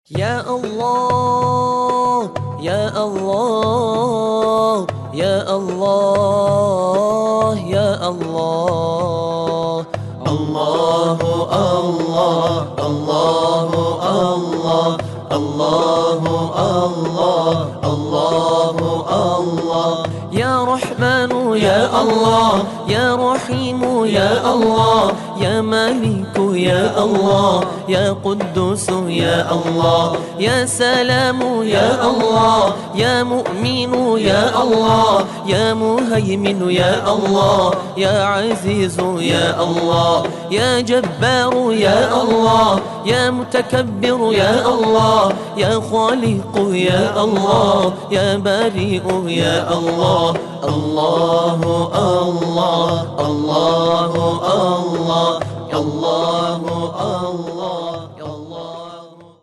Я Аллах, Я Аллах, Я Аллах, Я Аллах. Аллаху Аллах, Аллаху Аллах, Аллаху Аллах, Аллаху Аллах. Я Рахману, Я Аллах, Я Рахиму, Я Аллах, Я Малику, Я Аллах, Я Куддусу, Я Аллах, Я Саламу, Я Аллах, Я Му'мину, Я Аллах, Я Мухаймину, Я Аллах, Я Азизу, Я Аллах, Я Джаббару, Я Аллах, Я Мутакаббиру, Я Аллах, Я Халику, Я Аллах, Я Бариу, Я Аллах, Аллаху Аллах, Аллаху Аллах, Аллаху Аллах, Аллаху.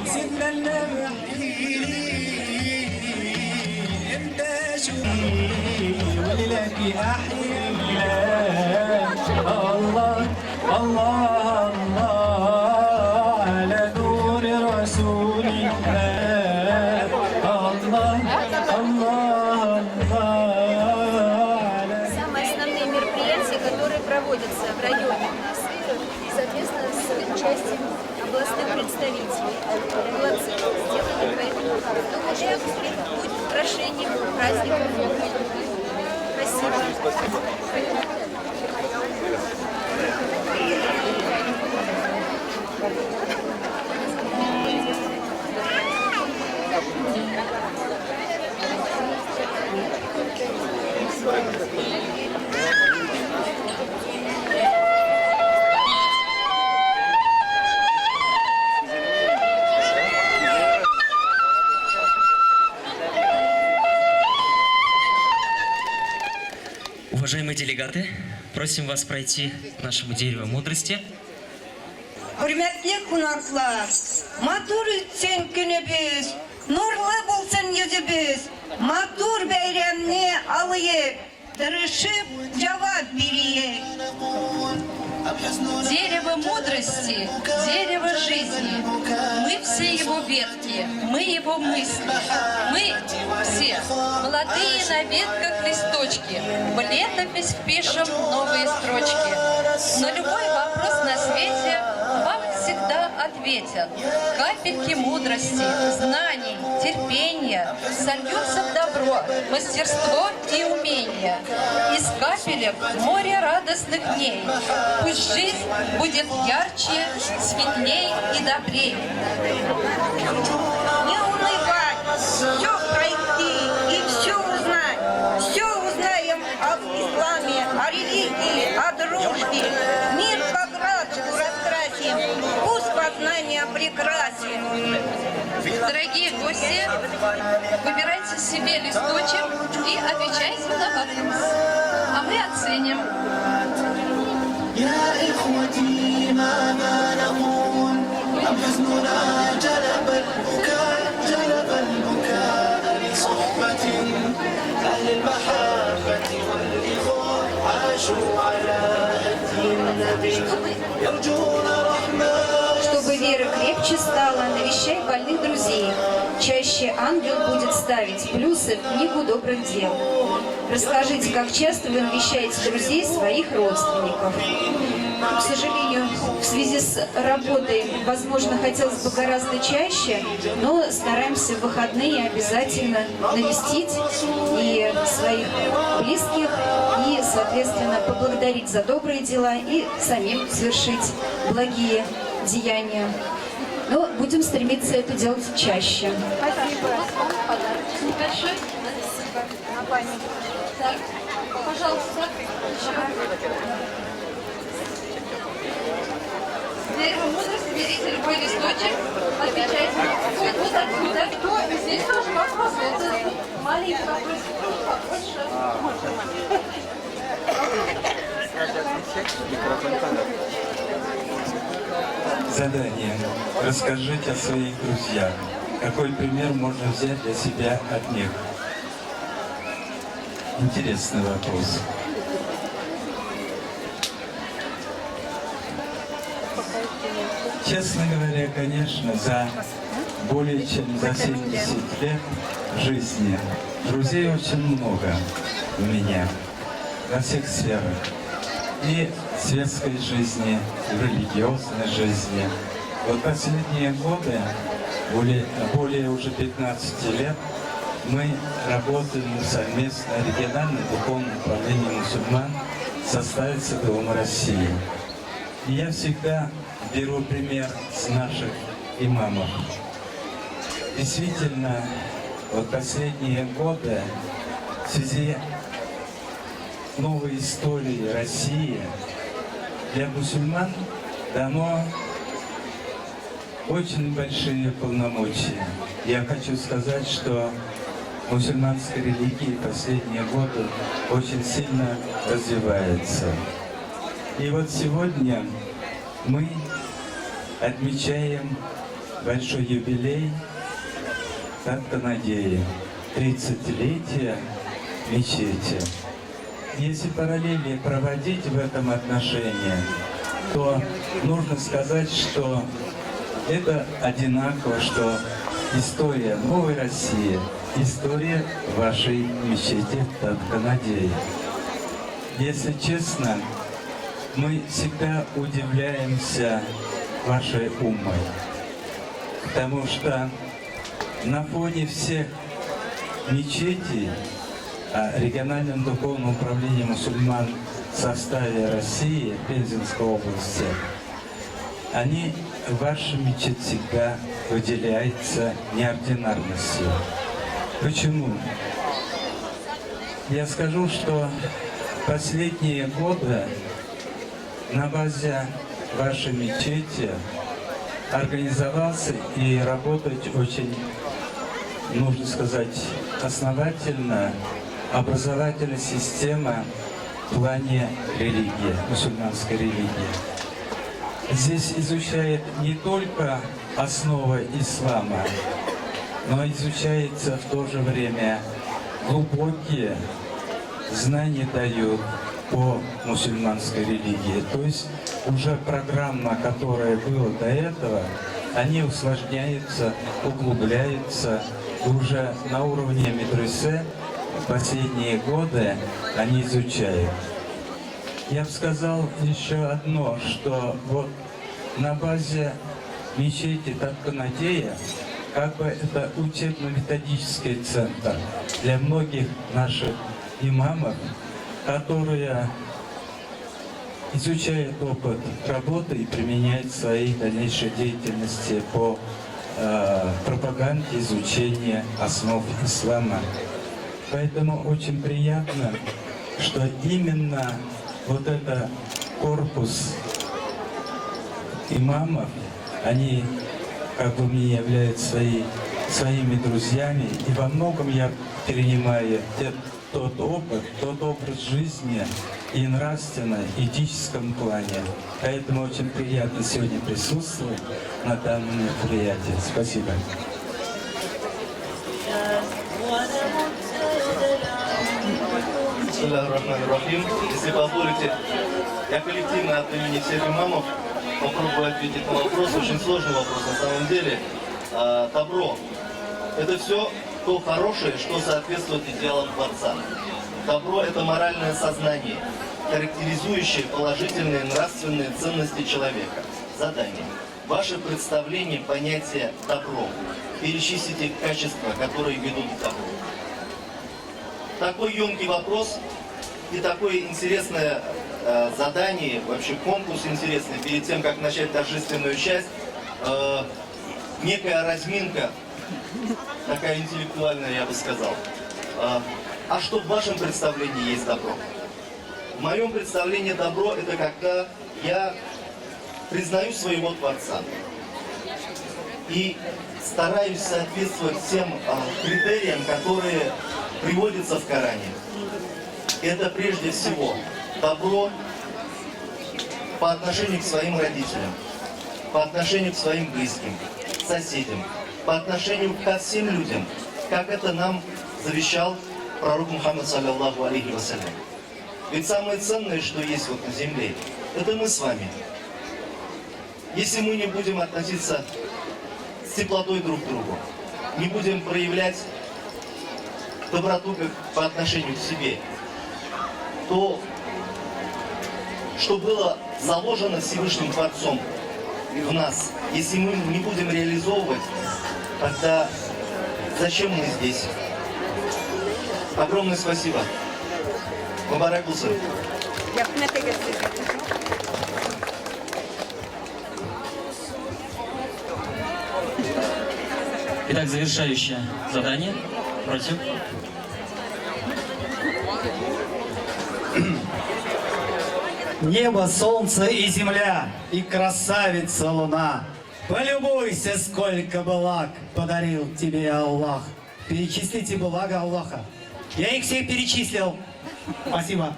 سيدنا النبي حنين امتى اشوفك ولك احيا الله الله الله على نور رسول الله الله الله الله على Самые основные мероприятия, которые проводятся в районе у нас, и, соответственно, с участием областных представителей. Молодцы, сделали, поэтому думаю, что это будет украшением праздника. Спасибо. Уважаемые делегаты, просим вас пройти к нашему дереву мудрости. Хөрмәтле кунаклар, матур үтсен көнебез, нурлы булсын йөзебез, матур бәйрәмне алыек, тырышып җавап бирик. Дерево мудрости, дерево жизни. Мы все его ветки, мы его мысли. Мы все молодые на ветках листочки. В летопись впишем новые строчки. На любой вопрос на свете вам всегда ответят. Капельки мудрости, знаний, терпения сольются в добро, мастерство и умение. Из капелек море радостных дней. Пусть жизнь будет ярче, светлей и добрей. Не унывать, все пройти и все узнать. Все узнаем об исламе, о религии, о дружбе. Мир как радугу раскрасим, вкус познания прекрасен. Дорогие гости, выбирайте себе листочек и отвечайте на вопрос. А мы оценим. يا إخوتي ماذا نقول أم حزننا جلب البكاء جلب البكاء لصحبة أهل المحبة والإخاء عاشوا على هدي النبي يرجون رحمة Чтобы вера крепче стала, навещай больных друзей. Чаще ангел будет ставить плюсы в книгу добрых дел. Расскажите, как часто вы навещаете друзей своих родственников. К сожалению, в связи с работой, возможно, хотелось бы гораздо чаще, но стараемся в выходные обязательно навестить и своих близких, и, соответственно, поблагодарить за добрые дела и самим совершить благие деяния. Но будем стремиться это делать чаще. Спасибо. Подарочек небольшой. Так, пожалуйста, еще. Дерево мудрости, берите любой листочек, отвечайте. Вот, вот отсюда. Здесь тоже вопросы. Это маленький вопрос, побольше. Задание. Расскажите о своих друзьях. Какой пример можно взять для себя от них? Интересный вопрос. Честно говоря, конечно, за более чем за 70 лет жизни друзей очень много у меня во всех сферах. И в светской жизни, и в религиозной жизни. Вот последние годы, более уже 15 лет, мы работаем совместно региональное духовное управление мусульман в составе ЦДУМ России. И я всегда беру пример с наших имамов. Действительно, вот последние годы в связи новой истории России для мусульман дано очень большие полномочия. Я хочу сказать, что мусульманская религия последние годы очень сильно развивается. И вот сегодня мы отмечаем большой юбилей Татканадеи, 30-летие мечети. Если параллели проводить в этом отношении, то нужно сказать, что это одинаково, что история новой России, история вашей мечети Татканадеи. Если честно, мы всегда удивляемся вашей умой, потому что на фоне всех мечетей, а региональном духовном управлении мусульман в составе России, Пензенской области, они, ваша мечеть всегда выделяется неординарностью. Почему? Я скажу, что последние годы на базе вашей мечети организовался и работать очень, нужно сказать, основательно образовательная система в плане религии, мусульманской религии. Здесь изучает не только основы ислама, но изучается в то же время глубокие знания дают по мусульманской религии. То есть уже программа, которая была до этого, они усложняются, углубляются. И уже на уровне медресе последние годы они изучают. Я бы сказал еще одно, что вот на базе мечети Татканадея, как бы это учебно-методический центр для многих наших имамов, которые изучают опыт работы и применяют в своей дальнейшей деятельности по пропаганде изучения основ ислама. Поэтому очень приятно, что именно вот этот корпус имамов, они как бы мне являются своими друзьями, и во многом я перенимаю тот опыт, тот образ жизни и нравственно, этическом плане. Поэтому очень приятно сегодня присутствовать на данном мероприятии. Спасибо. Если позволите, я коллективно от имени всех имамов попробую ответить на вопрос. Очень сложный вопрос на самом деле. Добро – это все то хорошее, что соответствует идеалам Творца. Добро – это моральное сознание, характеризующее положительные нравственные ценности человека. Задание. Ваше представление понятия «добро». Перечислите качества, которые ведут к добру. Такой емкий вопрос и такое интересное задание, вообще конкурс интересный, перед тем, как начать торжественную часть, некая разминка, такая интеллектуальная, я бы сказал. А что в вашем представлении есть добро? В моем представлении добро – это когда я признаю своего Творца и стараюсь соответствовать тем критериям, которые приводятся в Коране. Это прежде всего добро по отношению к своим родителям, по отношению к своим близким, соседям, по отношению ко всем людям, как это нам завещал пророк Мухаммад, саллаллаху алейхи вассалям. Ведь самое ценное, что есть вот на земле, это мы с вами. Если мы не будем относиться с теплотой друг к другу, не будем проявлять доброту как по отношению к себе, то, что было заложено Всевышним Творцом в нас, если мы не будем реализовывать, тогда зачем мы здесь? Огромное спасибо. Мөбарәк булсын. Итак, завершающее задание. Против. Небо, солнце и земля, и красавица луна. Полюбуйся, сколько благ подарил тебе Аллах. Перечислите блага Аллаха. Я их всех перечислил. Спасибо.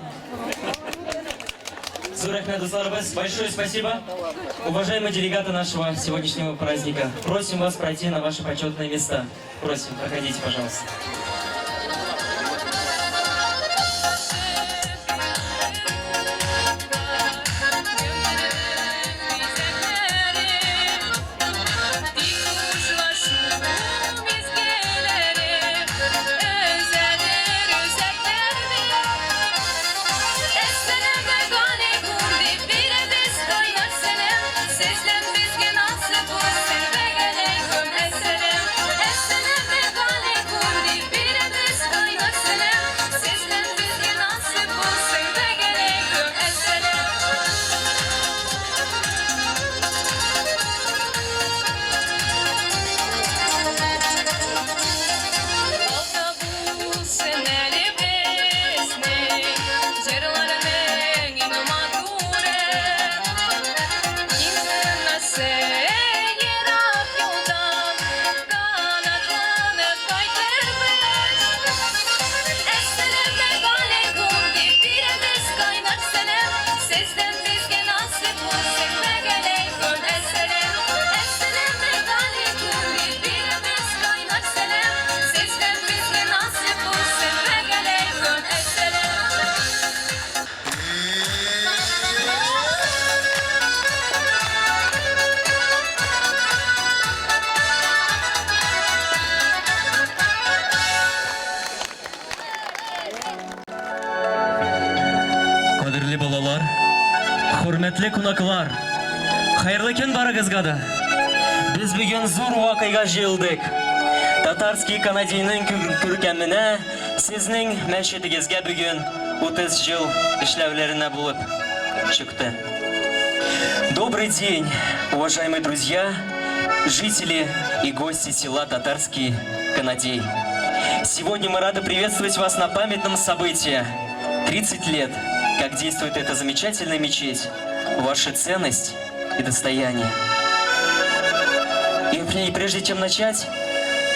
Зур рәхмәт, дусларыбыз, большое спасибо. Уважаемые делегаты нашего сегодняшнего праздника, просим вас пройти на ваши почетные места. Просим, проходите, пожалуйста. Кадерле балалар, хөрмәтле кунаклар, хәерле көн барыгызга да. Без бүген зур вакыйга җыелдык. Татарский Канадийның күркәменә, сезнең мәчетегезгә бүген 30 ел эшләүләренә булып чыкты. Добрый день, уважаемые друзья, жители и гости села Татарский Канадей. Сегодня мы рады приветствовать вас на памятном событии. 30 лет, как действует эта замечательная мечеть, ваша ценность и достояние. И прежде чем начать,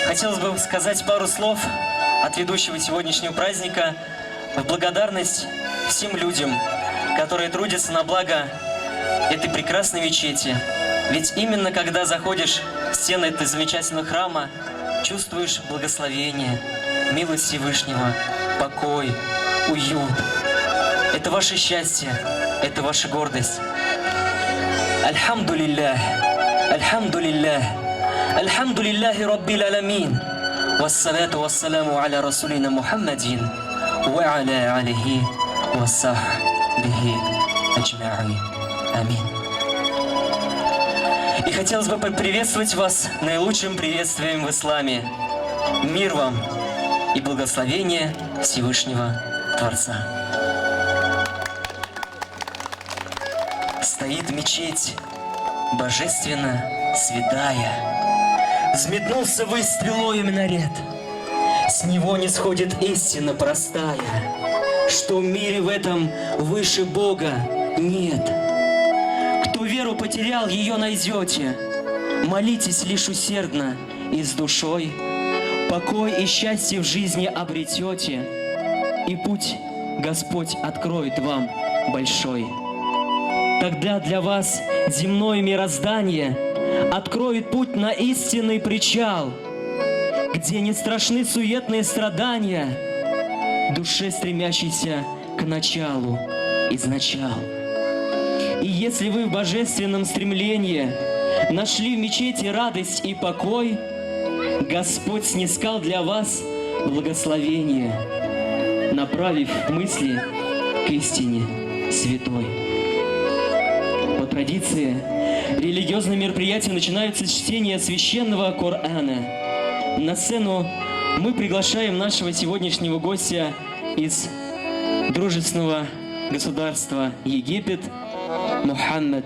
хотелось бы сказать пару слов от ведущего сегодняшнего праздника в благодарность всем людям, которые трудятся на благо этой прекрасной мечети. Ведь именно когда заходишь в стены этого замечательного храма, чувствуешь благословение, милость Всевышнего, покой, уют. Это ваше счастье, это ваша гордость. Альхамдулиллях, альхамдулиллях, альхамдулиллахи раббил аламин. Вассалату вассаламу аля расулина Мухаммадин ва аля алихи ва сахбихи аджмаин. Амин. И хотелось бы поприветствовать вас наилучшим приветствием в исламе. Мир вам и благословение Всевышнего Творца. Стоит мечеть, божественно святая. Взметнулся ввысь стрелою минарет. С него не сходит истина простая, что в мире в этом выше Бога нет. Кто веру потерял, ее найдете. Молитесь лишь усердно и с душой. Покой и счастье в жизни обретете, и путь Господь откроет вам большой. Тогда для вас земное мироздание откроет путь на истинный причал, где не страшны суетные страдания, душе стремящейся к началу изначал. И если вы в божественном стремлении нашли в мечети радость и покой, Господь снискал для вас благословение, направив мысли к истине святой. По традиции, религиозные мероприятия начинаются с чтения священного Корана. На сцену мы приглашаем нашего сегодняшнего гостя из дружественного государства Египет Мухаммед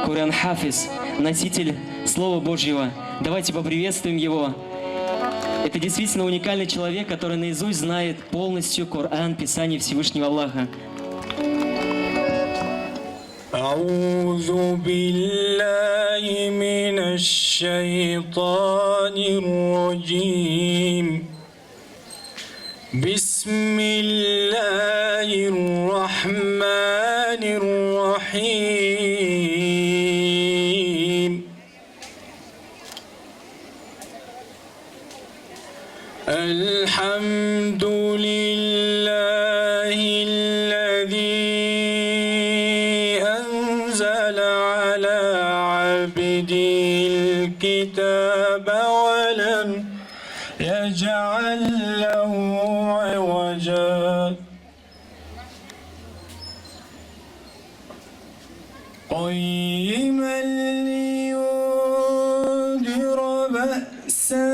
Куран Хафиз, носитель Слова Божьего. Давайте поприветствуем его. Это действительно уникальный человек, который наизусть знает полностью Коран, Писание Всевышнего Аллаха. أعوذ بالله من الشيطان الرجيم بسم الله الرحمن الرحيم الحمد لله الذي أنزل على عبده الكتاب ولم يجعل له عوجا قيما لينذر بأسا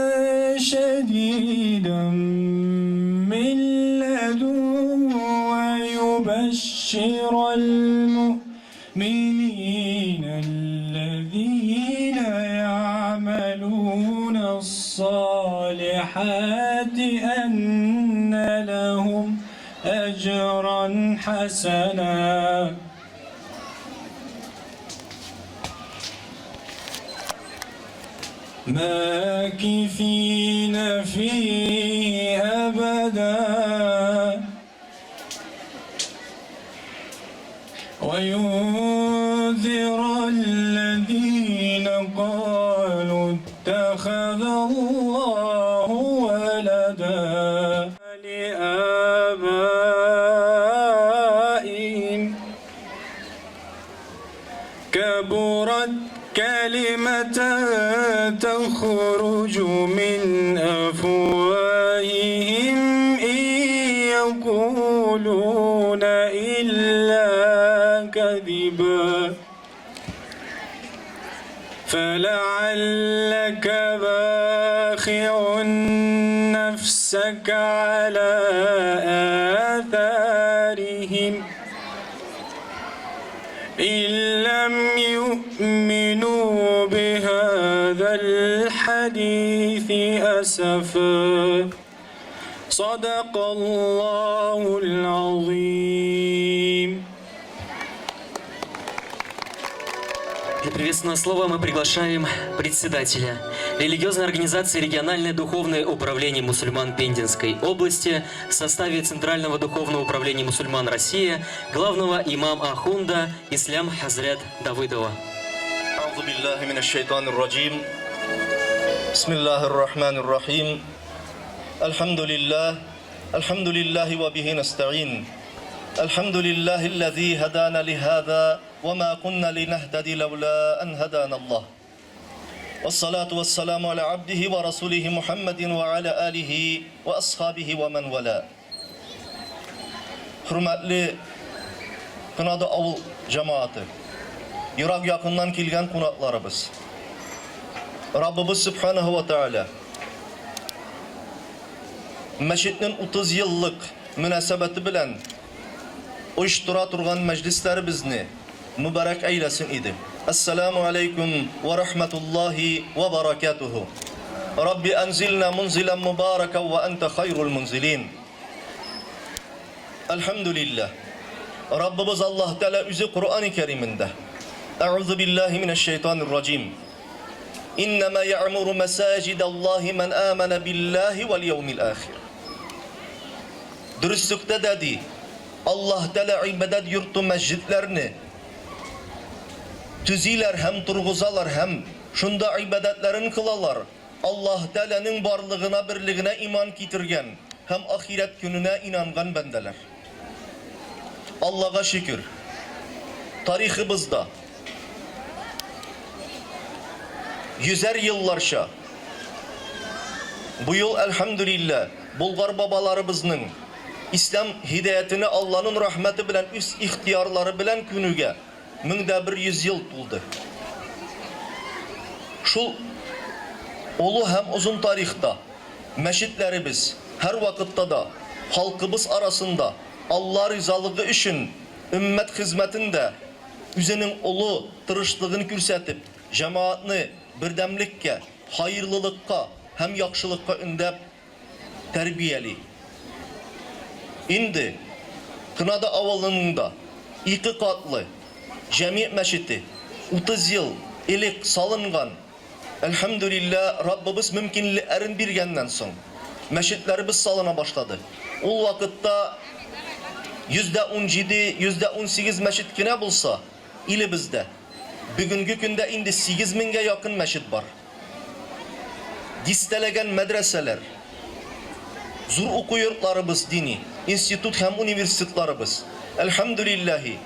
شديدا من لدنه ويبشر المؤمنين الذين يعملون الصالحات أن لهم أجرا حسنا ماكثين فيه أبدا وينذر الذين قالوا اتخذ الله ولدا لآبائهم كبرت كلمة تخرج من أفواههم إن يقولون إلا كذبا فلعلك باخع نفسك على آثارهم إن لم يؤمنوا بهذا الحديث أسفا صدق الله العظيم. Для приветственного слова мы приглашаем председателя религиозной организации «Региональное духовное управление мусульман Пензенской области» в составе Центрального духовного управления мусульман России, главного имам Ахунда Ислям Хазрят Давыдова. أعوذ بالله من الشيطان الرجيم بسم الله الرحمن الرحيم الحمد لله الحمد لله وبه نستعين الحمد لله الذي هدانا لهذا وما كنا لنهتدي لولا أن هدانا الله والصلاة والسلام على عبده ورسوله محمد وعلى آله وأصحابه ومن والاه Хөрмәтле Кынады авыл җәмәгате, ерак якыннан килгән кунакларыбыз. Раббыбыз Субханаһу ва Тааля мәчетнең 30 еллык мөнәсәбәте белән оештыра торган мәҗлесләребезне мөбарәк әйләсен иде. Ассаламу алейкум ва рахматуллахи ва баракатуху. Рабби анзилна мунзилан мубаракан ва анта хайрул мунзилин. Әлхәмдүлилләһ. Раббыбыз Аллаһ Тәгалә үзе Коръәни Кәримендә Әгъузу биллаһи минәш шәйтанир раҗим. Иннәмә я'муру мәсаҗидаллаһи ман амана биллаһи вәл яумил ахир. Дөреслектә дә ди, Аллаһ Тәгалә гыйбадәт йорты мәсҗидләрне төзиләр һәм торгызалар һәм шунда гыйбадәтләрен кылалар. Аллаһ Тәгаләнең барлыгына, берлегенә иман китергән һәм ахирәт көненә инанган бәндәләр. Аллага шөкер. Тарихыбызда йөзәр елларча быел, әлхәмдүлилләһ, болгар бабаларыбызның ислам һидаятенә Алланың рәхмәте белән үз ихтыярлары белән күнүгә 1100 ел тулды. Шул олы һәм озын тарихта мәчетләребез һәрвакытта да халкыбыз арасында Алла ризалыгы өчен өммәт хезмәтендә үзенең олы тырышлыгын күрсәтеп, җәмәгатьне бердәмлеккә, хаерлылыкка һәм яхшылыкка өндәп тәрбияли. Инде Кынады авылының да ике катлы Җәмигъ мәчете 30 ел элек салынган, әлхәмдүлилләһ, Раббыбыз мөмкинлекләрен биргәннән соң, мәчетләребез салына башлады. Ул вакытта 17%, 18% мәчет кенә булса, илебездә, бүгенге көндә инде 8 меңгә якын мәчет бар. Дистәләгән мәдрәсәләр, зур уку йортларыбыз дини, институт һәм университетларыбыз, әлхәмдүлилләһи,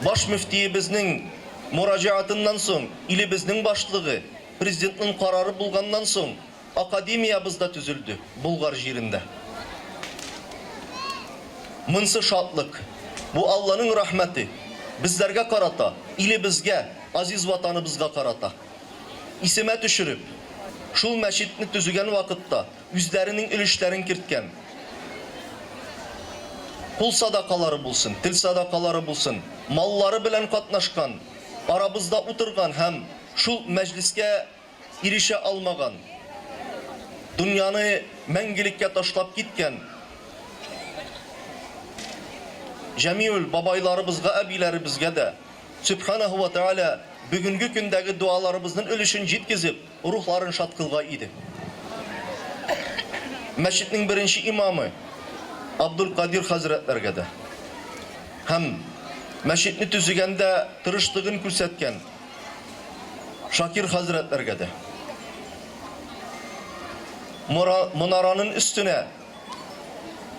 баш мөфтиебезнең мораҗәгатыннан соң, илебезнең башлыгы, президентның карары булганнан соң, академиябез да төзелде Болгар җирендә. Монсы шатлык. Бу Алланың рәхмәте безләргә карата, илебезгә, Азиз Ватаныбызга карата. Исемә төшереп, шул мәчетне төзегән вакытта үзләренең өлешләрен керткән, кул садакалары булсын, тел садакалары булсын, маллары белән катнашкан, арабызда утырган һәм шул мәҗлескә ирешә алмаган, дөньяны мәңгелеккә ташлап киткән җәмиүл бабайларыбызга, әбиләребезгә дә Сөбханәһү вә Тәгалә бүгенге көндәге догаларыбызның өлешен җиткезеп, рухларын шат кылгай иде. Мәчетнең беренче имамы Абдулкадир хәзрәтләргә дә һәм мәчетне төзегәндә тырышлыгын күрсәткән Шакир хәзрәтләргә дә. Монаранын өстенә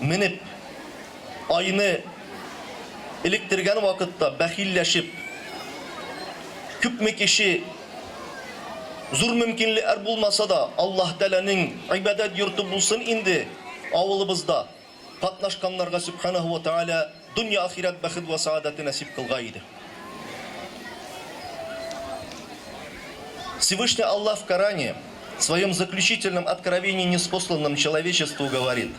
менеп, айны электергән вакытта бәхилләшеп, күпме кеше зур мөмкинлекләр булмаса да, Аллаһ Тәгаләнең гыйбадәт йорты булсын инде авылыбызда катнашканнарга Сөбханәһү вә Тәгалә дөнья-ахирәт бәхет вә сәгадәте нәсиб кылгай иде. Всевышний Аллах в Коране, в своем заключительном откровении, ниспосланном человечеству, говорит: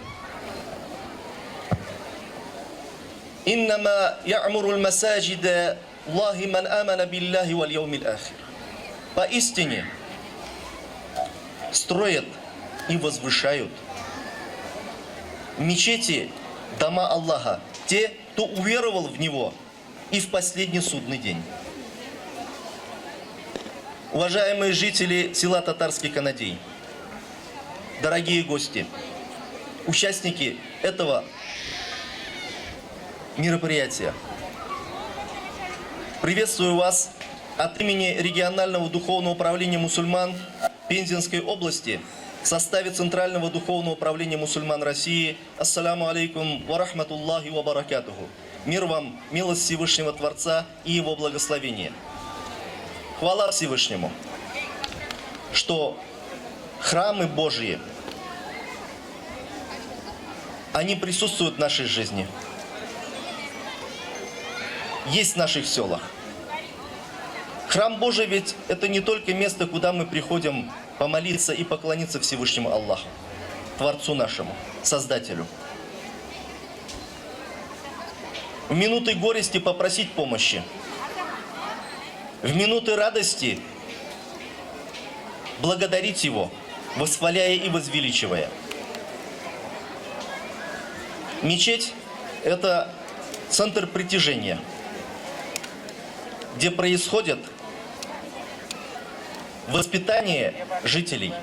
«Иннама я'мурул масаджида Аллахи ман амана биллахи валь яумил ахир». Поистине строят и возвышают мечети, дома Аллаха, те, кто уверовал в Него и в последний судный день. Уважаемые жители села Татарский Канадей, дорогие гости, участники этого мероприятия, приветствую вас от имени регионального духовного управления мусульман Пензенской области в составе Центрального духовного управления мусульман России. Ассаляму алейкум ва рахматуллахи ва баракатуху. Мир вам, милость Всевышнего Творца и Его благословение. Хвала Всевышнему, что храмы Божьи, они присутствуют в нашей жизни. Есть в наших селах. Храм Божий ведь это не только место, куда мы приходим помолиться и поклониться Всевышнему Аллаху, Творцу нашему, Создателю. В минуты горести попросить помощи. В минуты радости благодарить Его, восхваляя и возвеличивая. Мечеть – это центр притяжения, где происходит воспитание жителей,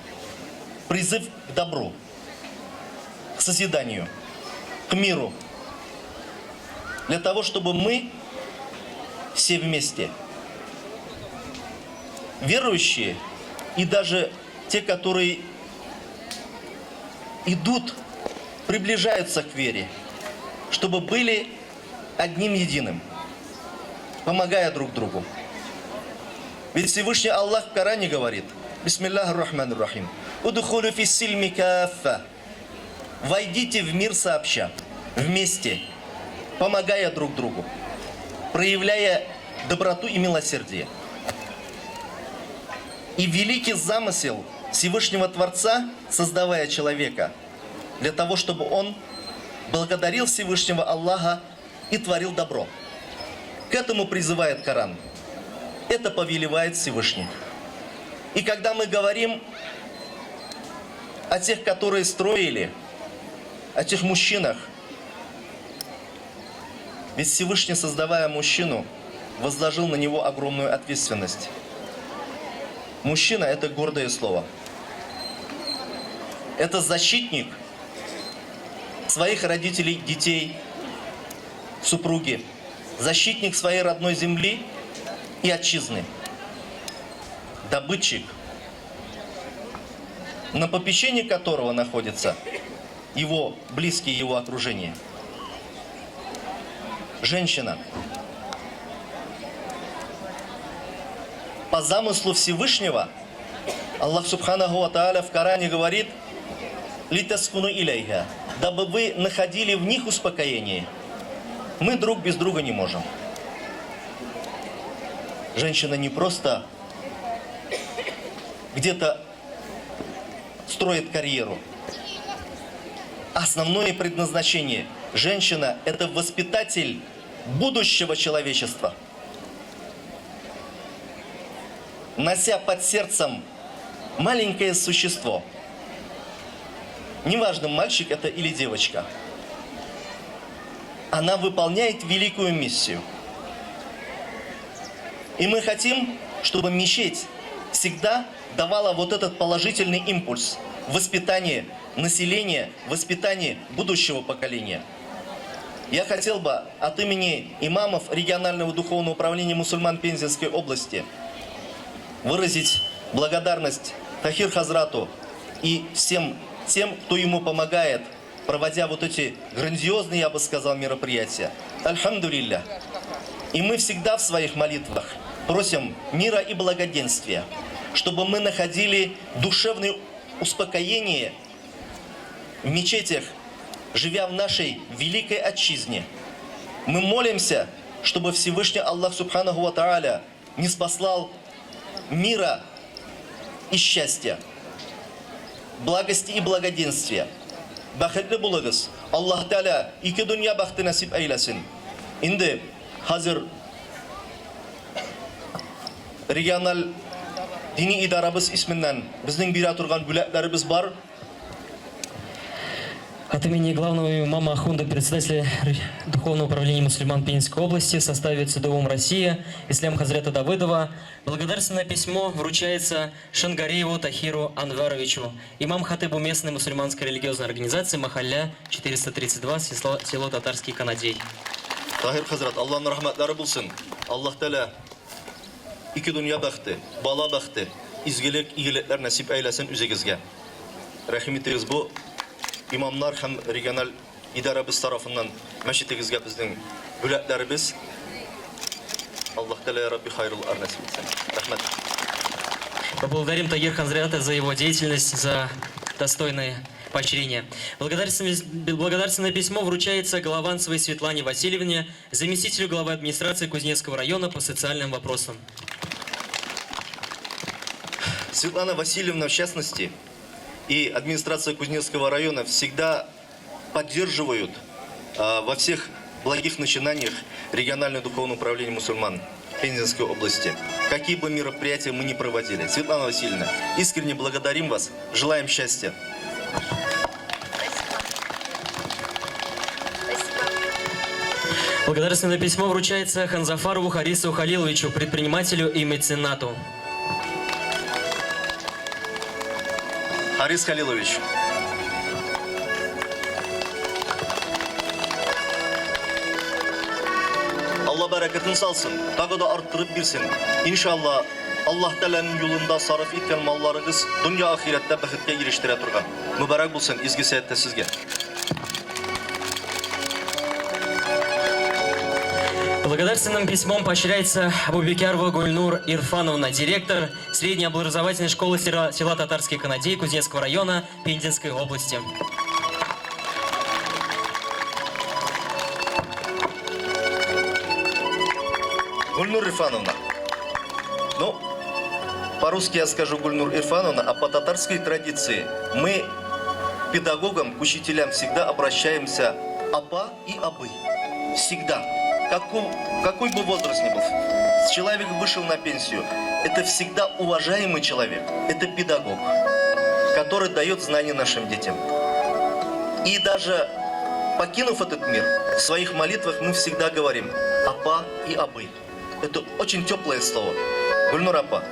призыв к добру, к созиданию, к миру, для того, чтобы мы все вместе, верующие и даже те, которые идут, приближаются к вере, чтобы были одним единым. помогая друг другу. Ведь Всевышний Аллах в Коране говорит, Бисмиллахи рахмани рахим, «Удхулю фи сильми каффа». Войдите в мир сообща, вместе, помогая друг другу, проявляя доброту и милосердие. И великий замысел Всевышнего Творца, создавая человека, для того, чтобы он благодарил Всевышнего Аллаха и творил добро. К этому призывает Коран. Это повелевает Всевышний. И когда мы говорим о тех, которые строили, о тех мужчинах, ведь Всевышний, создавая мужчину, возложил на него огромную ответственность. Мужчина – это гордое слово. Это защитник своих родителей, детей, супруги, защитник своей родной земли и отчизны, добытчик, на попечении которого находится его близкие, его окружение. Женщина. По замыслу Всевышнего Аллах Субханаху ва Тааля в Коране говорит: «Литаскуну илейха», дабы вы находили в них успокоение. Мы друг без друга не можем. Женщина не просто где-то строит карьеру. Основное предназначение женщина – это воспитатель будущего человечества. Нося под сердцем маленькое существо, неважно, мальчик это или девочка, она выполняет великую миссию. И мы хотим, чтобы мечеть всегда давала вот этот положительный импульс в воспитании населения, в воспитании будущего поколения. Я хотел бы от имени имамов регионального духовного управления мусульман Пензенской области выразить благодарность Тахир Хазрату и всем тем, кто ему помогает, проводя вот эти грандиозные, я бы сказал, мероприятия. Альхамдулилля. И мы всегда в своих молитвах просим мира и благоденствия, чтобы мы находили душевное успокоение в мечетях, живя в нашей великой отчизне. Мы молимся, чтобы Всевышний Аллах Субханаху ва Тааля не спаслал мира и счастья, благости и благоденствия. Бәхетле булыгыз. Аллаһ Тәгалә ике дөнья бәхете насип әйләсен. Инде хәзер региональ дини идарабыз исеменнән безнең бирә торган бүләкләребез бар. От имени главного имама Ахунда, председателя Духовного управления мусульман Пензенской области в составе ЦДУМ Россия Ислам Хазрета Давыдова благодарственное письмо вручается Шангарееву Тахиру Анваровичу, имам-хатыбу местной мусульманской религиозной организации Махалля 432, село Татарский Канадей. Таһир хәзрәт, Аллаһның рәхмәтләре булсын. Аллаһ Тәгалә ике дөнья бәхете, бала бәхете, изгелек, игелекләр насип әйләсен үзегезгә. Рәхим итегез, бу имамнар һәм региональ идарәбез тарафыннан мәчетегезгә безнең бүләкләребез. Аллаһ Тәгалә я Рабби хайрлар насип итсен. Рәхмәт. Поблагодарим Тагир Хазрата за его деятельность, за достойное поощрение. Благодарственное письмо вручается Голованцевой Светлане Васильевне, заместителю главы администрации Кузнецкого района по социальным вопросам. Светлана Васильевна, в частности, и администрация Кузнецкого района всегда поддерживают во всех благих начинаниях региональное духовное управление мусульман Пензенской области. Какие бы мероприятия мы ни проводили. Светлана Васильевна, искренне благодарим вас, желаем счастья. Благодарственное письмо вручается Ханзафарову Харису Халиловичу, предпринимателю и меценату. Харис Халилович. Алла бәрәкәтен салсын, тагы да арттырып бирсен. Иншалла, Аллаһ Тәгаләнең юлында сарыф иткән малларыгыз дөнья ахирәттә бәхеткә ирештерә торган. Мөбарәк булсын изге сәяттә сезгә. Благодарственным письмом поощряется Абубекярова Гульнур Ирфановна, директор средней образовательной школы села, села Татарский Канадей Кузнецкого района Пензенской области. Гульнур Ирфановна, ну, по-русски я скажу Гульнур Ирфановна, а по татарской традиции мы к педагогам, к учителям всегда обращаемся апа и абый. Всегда. Какой бы возраст ни был, человек вышел на пенсию, это всегда уважаемый человек, это педагог, который дает знания нашим детям. И даже покинув этот мир, в своих молитвах мы всегда говорим «апа» и «абый». Это очень теплое слово. Гульнур апа,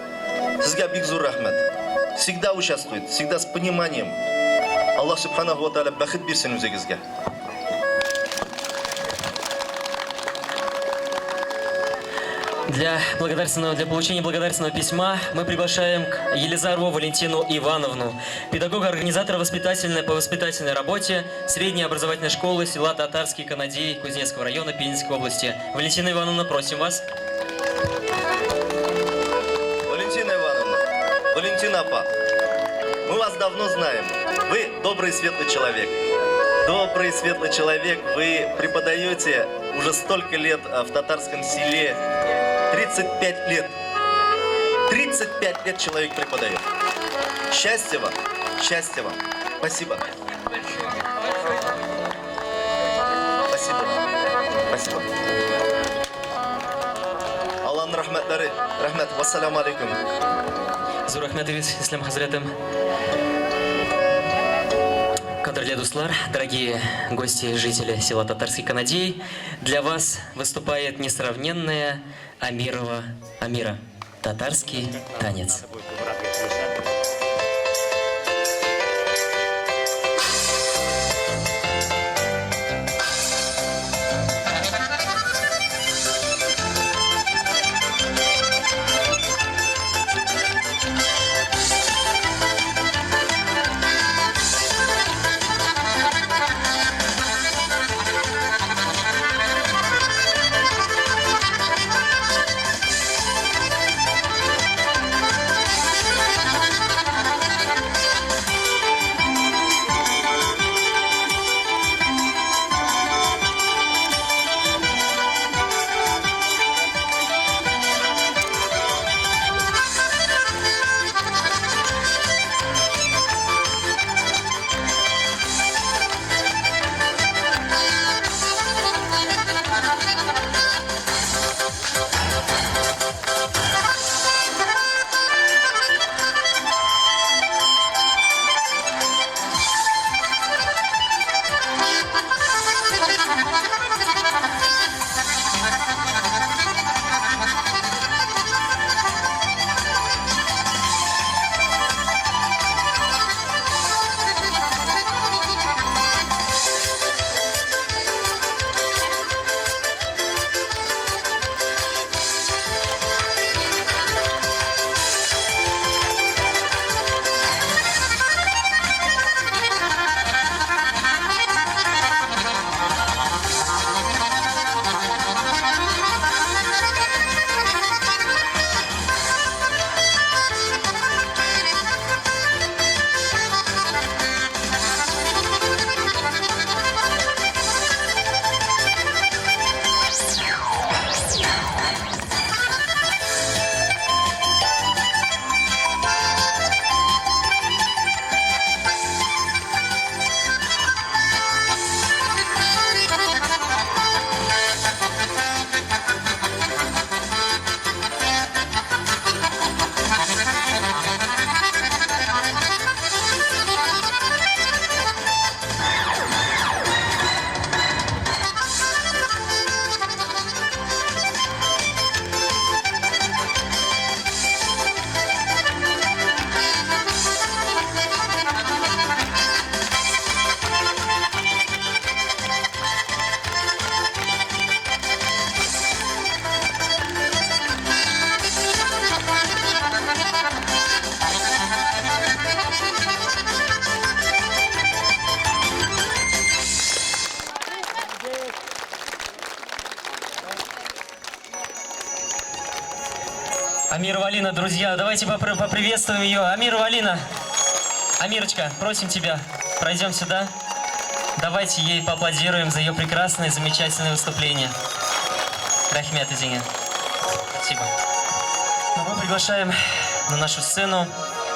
сезгә бик зур рәхмәт. Всегда участвует, всегда с пониманием. Аллаһ Субханаху ва Тааля бәхет бирсен үзегезгә. Для получения благодарственного письма мы приглашаем к Елизарову Валентину Ивановну, педагога-организатора воспитательной по воспитательной работе средней образовательной школы села Татарский Канадей Кузнецкого района Пензенской области. Валентина Ивановна, просим вас. Валентина Ивановна, Валентина апа, мы вас давно знаем. Вы добрый светлый человек. Добрый светлый человек. Вы преподаете уже столько лет в татарском селе. 35 лет. 35 лет человек преподает. Счастья вам, счастья вам. Спасибо. Спасибо. Спасибо. Аллаһның рәхмәтләре. Рәхмәт. Вассаламу алейкум. Зур рәхмәт, Ислам хәзрәтем. Кадерле дуслар, дорогие гости и жители села Татарский Канадей, для вас выступает несравненная Амирова Амира. Татарский танец. Thank Амирова Алина, друзья, давайте поприветствуем ее. Амирова Алина, Амирочка, просим тебя, пройдем сюда. Давайте ей поаплодируем за ее прекрасное, замечательное выступление. Рәхмәт, үзеңә. Спасибо. Ну, мы приглашаем на нашу сцену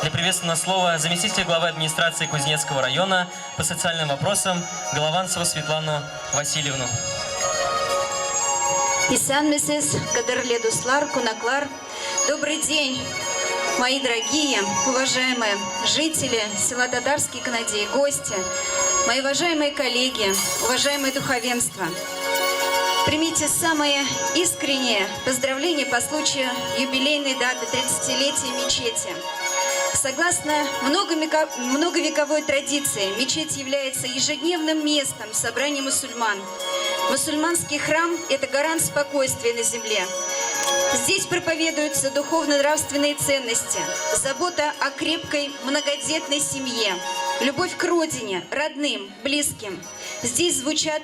для приветственного слова заместителя главы администрации Кузнецкого района по социальным вопросам Голованцеву Светлану Васильевну. Исәнмесез, кадерле дуслар, кунаклар. Добрый день, мои дорогие, уважаемые жители села Татарский Канадей, гости, мои уважаемые коллеги, уважаемое духовенство. Примите самые искренние поздравления по случаю юбилейной даты 30-летия мечети. Согласно многовековой традиции, мечеть является ежедневным местом собрания мусульман. Мусульманский храм – это гарант спокойствия на земле. Здесь проповедуются духовно-нравственные ценности, забота о крепкой многодетной семье, любовь к родине, родным, близким. Здесь звучат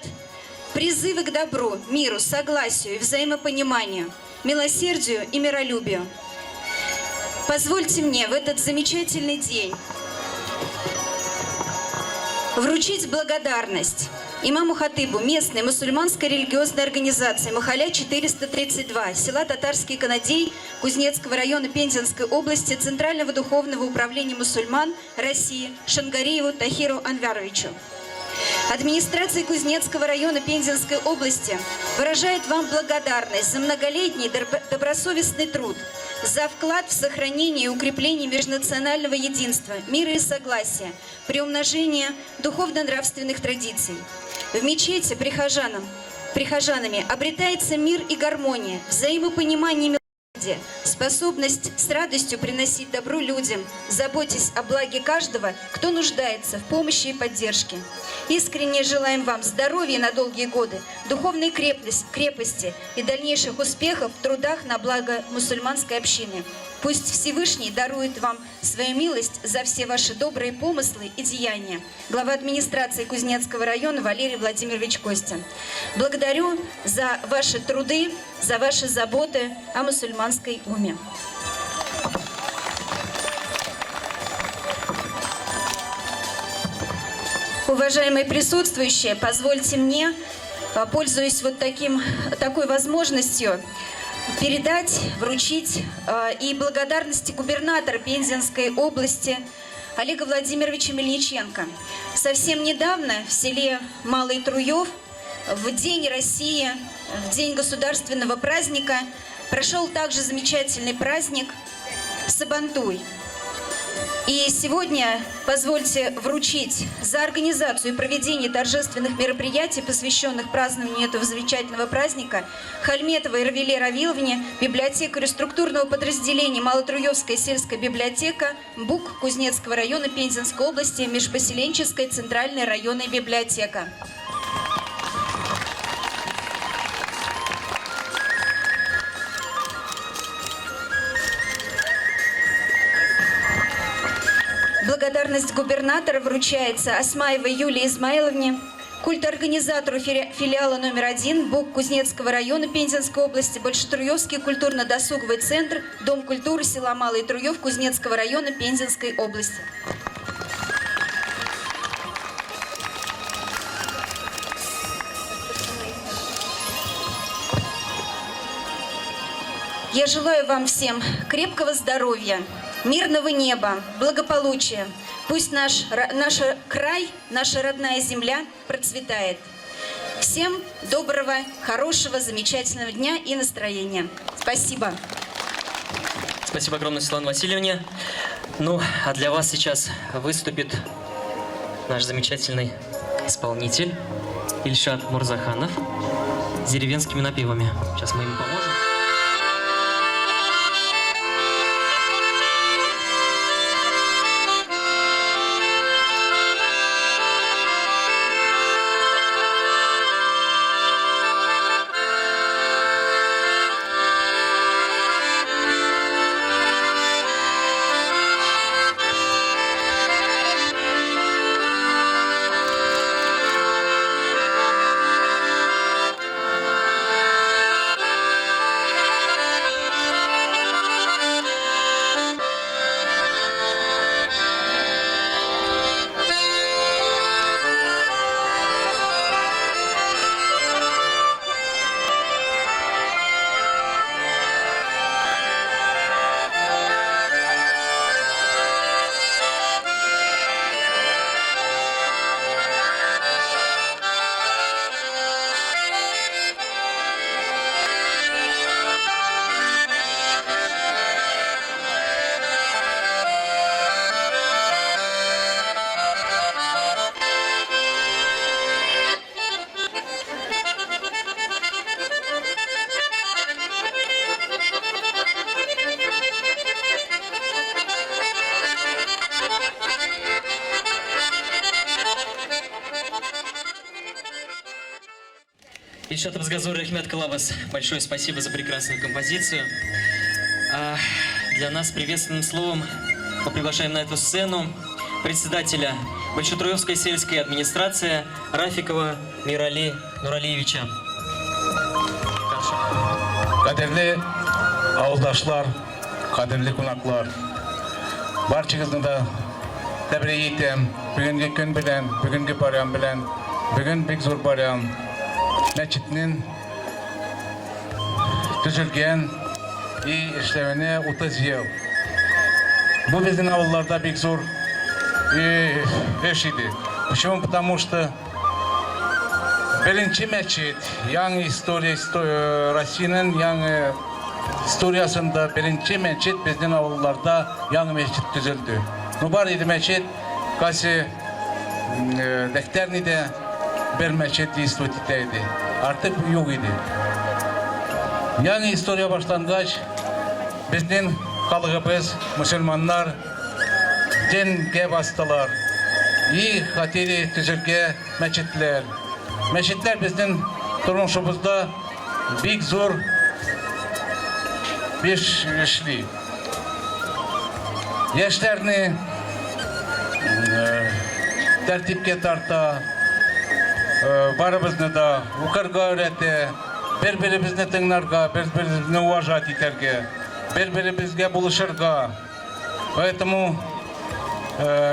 призывы к добру, миру, согласию и взаимопониманию, милосердию и миролюбию. Позвольте мне в этот замечательный день вручить благодарность имаму Хатыбу местной мусульманской религиозной организации Махаля 432, села Татарский Канадей, Кузнецкого района Пензенской области, Центрального духовного управления мусульман России Шангариеву Тахиру Анваровичу. Администрация Кузнецкого района Пензенской области выражает вам благодарность за многолетний добросовестный труд, за вклад в сохранение и укрепление межнационального единства, мира и согласия, приумножение духовно-нравственных традиций. В мечети прихожанами обретается мир и гармония, взаимопонимание и милосердие, способность с радостью приносить добро людям, заботясь о благе каждого, кто нуждается в помощи и поддержке. Искренне желаем вам здоровья на долгие годы, духовной крепости и дальнейших успехов в трудах на благо мусульманской общины. Пусть Всевышний дарует вам свою милость за все ваши добрые помыслы и деяния. Глава администрации Кузнецкого района Валерий Владимирович Костин. Благодарю за ваши труды, за ваши заботы о мусульманской уме. Уважаемые присутствующие, позвольте мне, пользуясь вот такой возможностью, передать, вручить и благодарности губернатора Пензенской области Олега Владимировича Мельниченко. Совсем недавно в селе Малый Труев в День России, в день государственного праздника, прошел также замечательный праздник Сабантуй. И сегодня позвольте вручить за организацию и проведение торжественных мероприятий, посвященных празднованию этого замечательного праздника, Хальметовой Равиле Равиловне, библиотекарю структурного подразделения Малотруевская сельская библиотека БУК Кузнецкого района Пензенской области, Межпоселенческая центральная районная библиотека. Благодарность губернатора вручается Осмаевой Юлии Измайловне, культорганизатору филиала номер 1 БУК Кузнецкого района Пензенской области, Большетруевский культурно-досуговый центр, Дом культуры села Малый Труев Кузнецкого района Пензенской области. Я желаю вам всем крепкого здоровья, мирного неба, благополучия. Пусть наш край, наша родная земля процветает. Всем доброго, хорошего, замечательного дня и настроения. Спасибо. Спасибо огромное, Светлана Васильевне. Ну, а для вас сейчас выступит наш замечательный исполнитель Ильшат Мурзаханов с деревенскими напевами. Сейчас мы ему поможем. Илшатыбызга зур рәхмәт кылабыз. Большое спасибо за прекрасную композицию. А, для нас приветственным словом мы приглашаем на эту сцену председателя Большетруевской сельской администрации Рафикова Мирали Нуралиевича. Кадерле авылдашлар, кадерле кунаклар. Барчагызны да тәбрик итәм. Бүгенге көн белән, бүгенге байрам белән. Бүген бик зур байрам. Мәчетнең төзелгән и эшләвенә 30 ел. Бу безнең авылларда бик зур эш иде. Почему? Потому что беренче мәчет, яңа история, Россиянең яңа историясында беренче мәчет безнең авылларда яңа мәчет төзелде. Ну бар иде мәчет, кайсы Дәхтәрнидә бер мәчет действовать итә иде. Артык юк иде. Яңа история башлангач, безнең халыгыбыз, мөселманнар дингә бастылар. И хотели төзергә мәчетләр. Мәчетләр безнең тормышыбызда бик зур эш эшли. Яшьләрне тәртипкә тарта, барыбызны да укырга өйрәтә, бер-беребезне тыңларга, бер-беребезне уважать итәргә, бер-беребезгә булышырга. Поэтому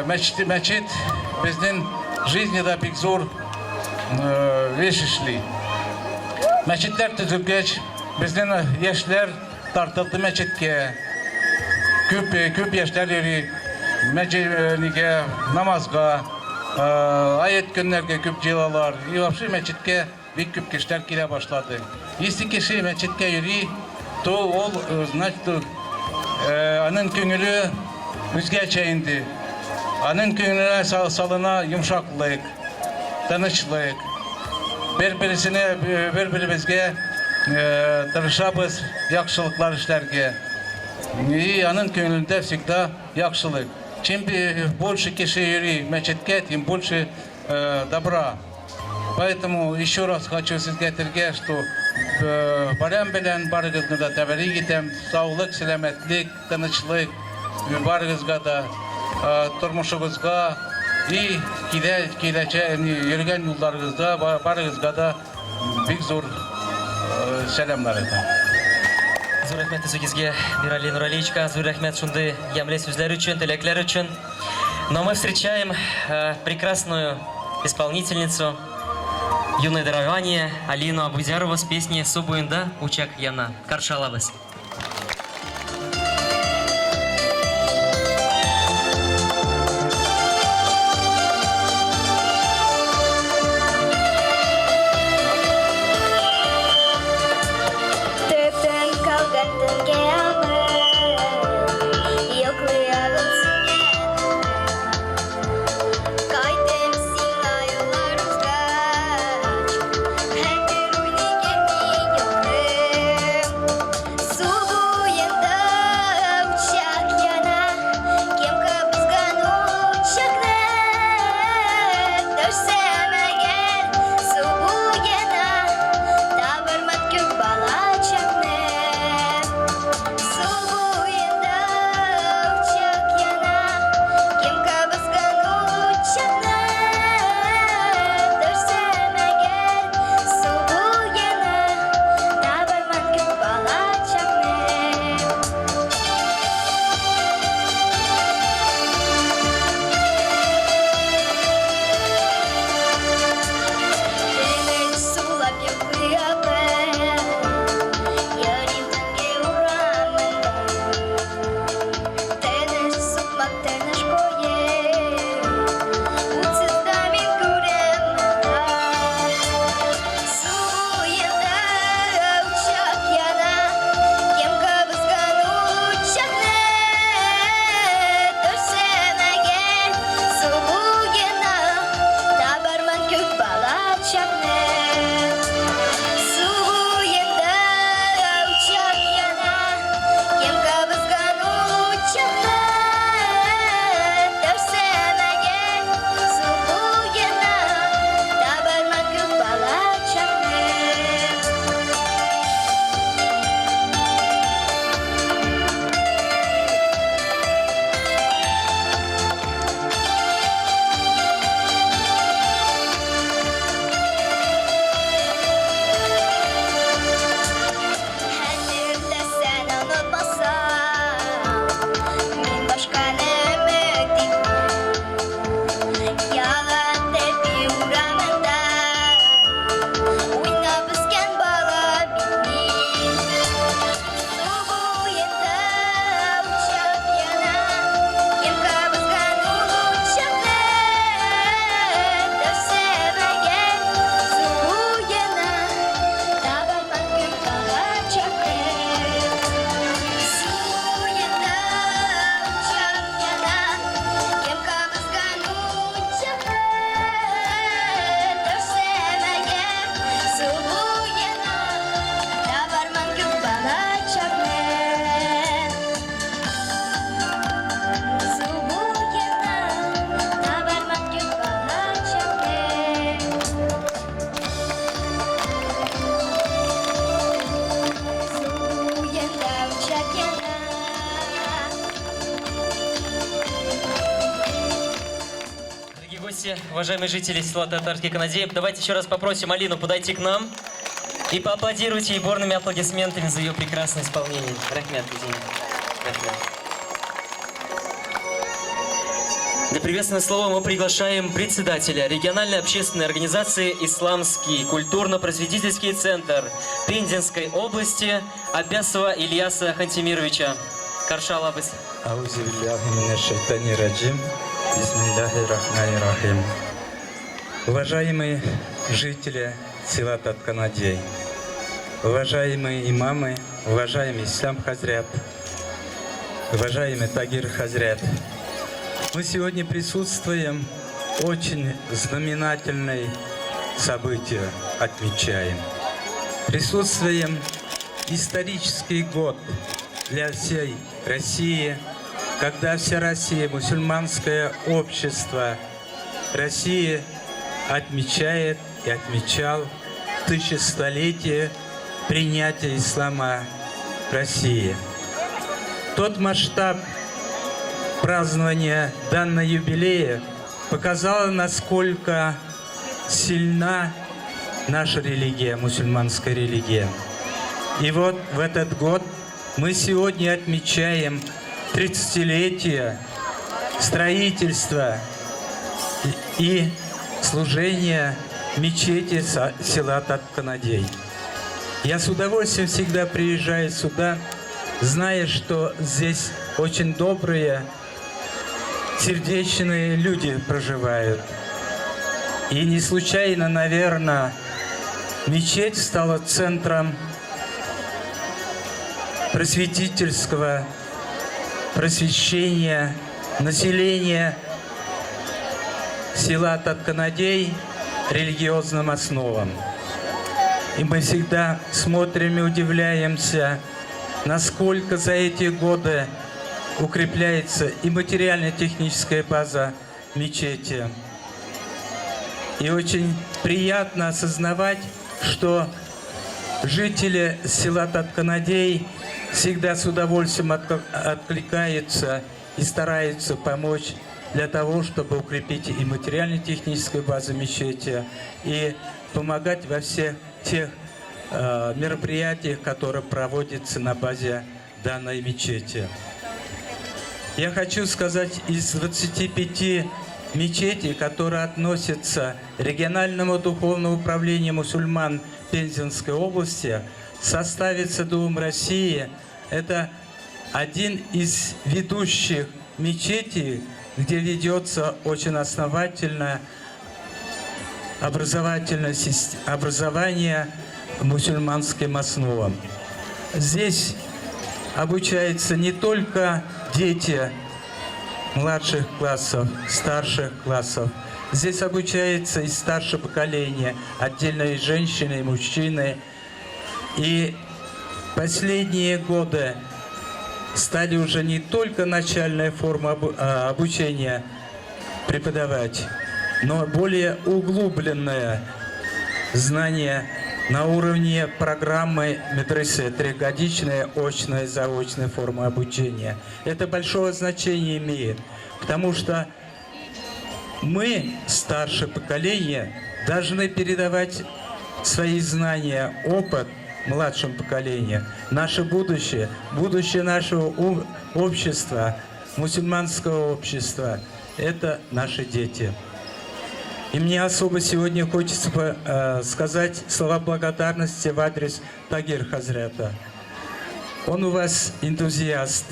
мәчет, мәчет безнең жизнида бик зур эш эшли. Мәчетләр төзелгәч, безнең яшьләр тартылды мәчеткә. Күп, күп яшьләр йөри мәчетнигә, намазга, аят көннәргә күп җыелалар. И вообще мәчеткә бик күп кешеләр килә башлады. Если кеше мәчеткә йөри, то ул, значит, аның күңеле үзгәчә инде. Аның күңеленә салына йомшаклык, тынычлык. Бер-берсенә, бер-беребезгә тырышабыз яхшылыклар эшләргә. И аның күңелендә всегда яхшылык. Чем больше кеше йөри мәчеткә, тем больше добра. Поэтому еще раз хочу сезгә әйтергә, что байрам белән барыгызны да тәбрик итәм. Саулык, сәламәтлек, тынычлык барыгызга да, тормышыгызга и килә киләчәк йөргән юлларыгызда барыгызга да бик зур сәламнар әйтәм. Зур рәхмәт үзегезгә, Мирали Нуралиевичка, зур рәхмәт шундый ямьле сүзләр өчен, теләкләр өчен. Но мы встречаем прекрасную исполнительницу юное дарование Алину Абузярову с песней «Су буенда учак яна». Каршы алабыз. Төтен калган төнгә алып, Йоклый агыл сүнгән. Кайтып сиңа юллар узгач, Хәтер уйный кәми йоклыйм. Су уважаемые жители села Татарский Канадей, давайте еще раз попросим Алину подойти к нам и поаплодируйте ей бурными аплодисментами за ее прекрасное исполнение. Рәхмәт, извини. Рәхмәт. Для приветственного слова мы приглашаем председателя региональной общественной организации «Исламский культурно-просветительский центр» Пензенской области Аббясова Ильяса Хантимировича. Каршы алабыз. Әгъузу биллахи минәш-шайтанир раджим. Бисмиллахи рахмани рахим. Уважаемые жители села Татканадей, уважаемые имамы, уважаемый Ислам Хазрят, уважаемый Тагир Хазрят, мы сегодня присутствуем очень знаменательное событие, отмечаем. Присутствуем исторический год для всей России, когда вся Россия, мусульманское общество России отмечает и отмечал тысячелетие принятия ислама в России. Тот масштаб празднования данного юбилея показал, насколько сильна наша религия, мусульманская религия. И вот в этот год мы сегодня отмечаем 30-летие строительства и служения мечети села Татканадей. Я с удовольствием всегда приезжаю сюда, зная, что здесь очень добрые, сердечные люди проживают. И не случайно, наверное, мечеть стала центром просветительского просвещения населения села Татканадей религиозным основам. И мы всегда смотрим и удивляемся, насколько за эти годы укрепляется и материально-техническая база мечети. И очень приятно осознавать, что жители села Татканадей всегда с удовольствием откликаются и стараются помочь для того, чтобы укрепить и материально-техническую базу мечети, и помогать во всех тех мероприятиях, которые проводятся на базе данной мечети. Я хочу сказать, из 25 мечетей, которые относятся к региональному духовному управлению мусульман Пензенской области, в составе ЦДУМ России, это один из ведущих мечетей, где ведется очень основательное образовательное образование мусульманским основам. Здесь обучаются не только дети младших классов, старших классов. Здесь обучается и старшее поколение, отдельно и женщины, и мужчины. И последние годы стали уже не только начальная форма обучения преподавать, но более углубленное знание на уровне программы медресе, трехгодичная очная и заочная форма обучения. Это большое значение имеет, потому что мы, старшее поколение, должны передавать свои знания, опыт младшему поколению. Наше будущее, будущее нашего общества, мусульманского общества, это наши дети. И мне особо сегодня хочется сказать слова благодарности в адрес Тагир Хазрята. Он у вас энтузиаст,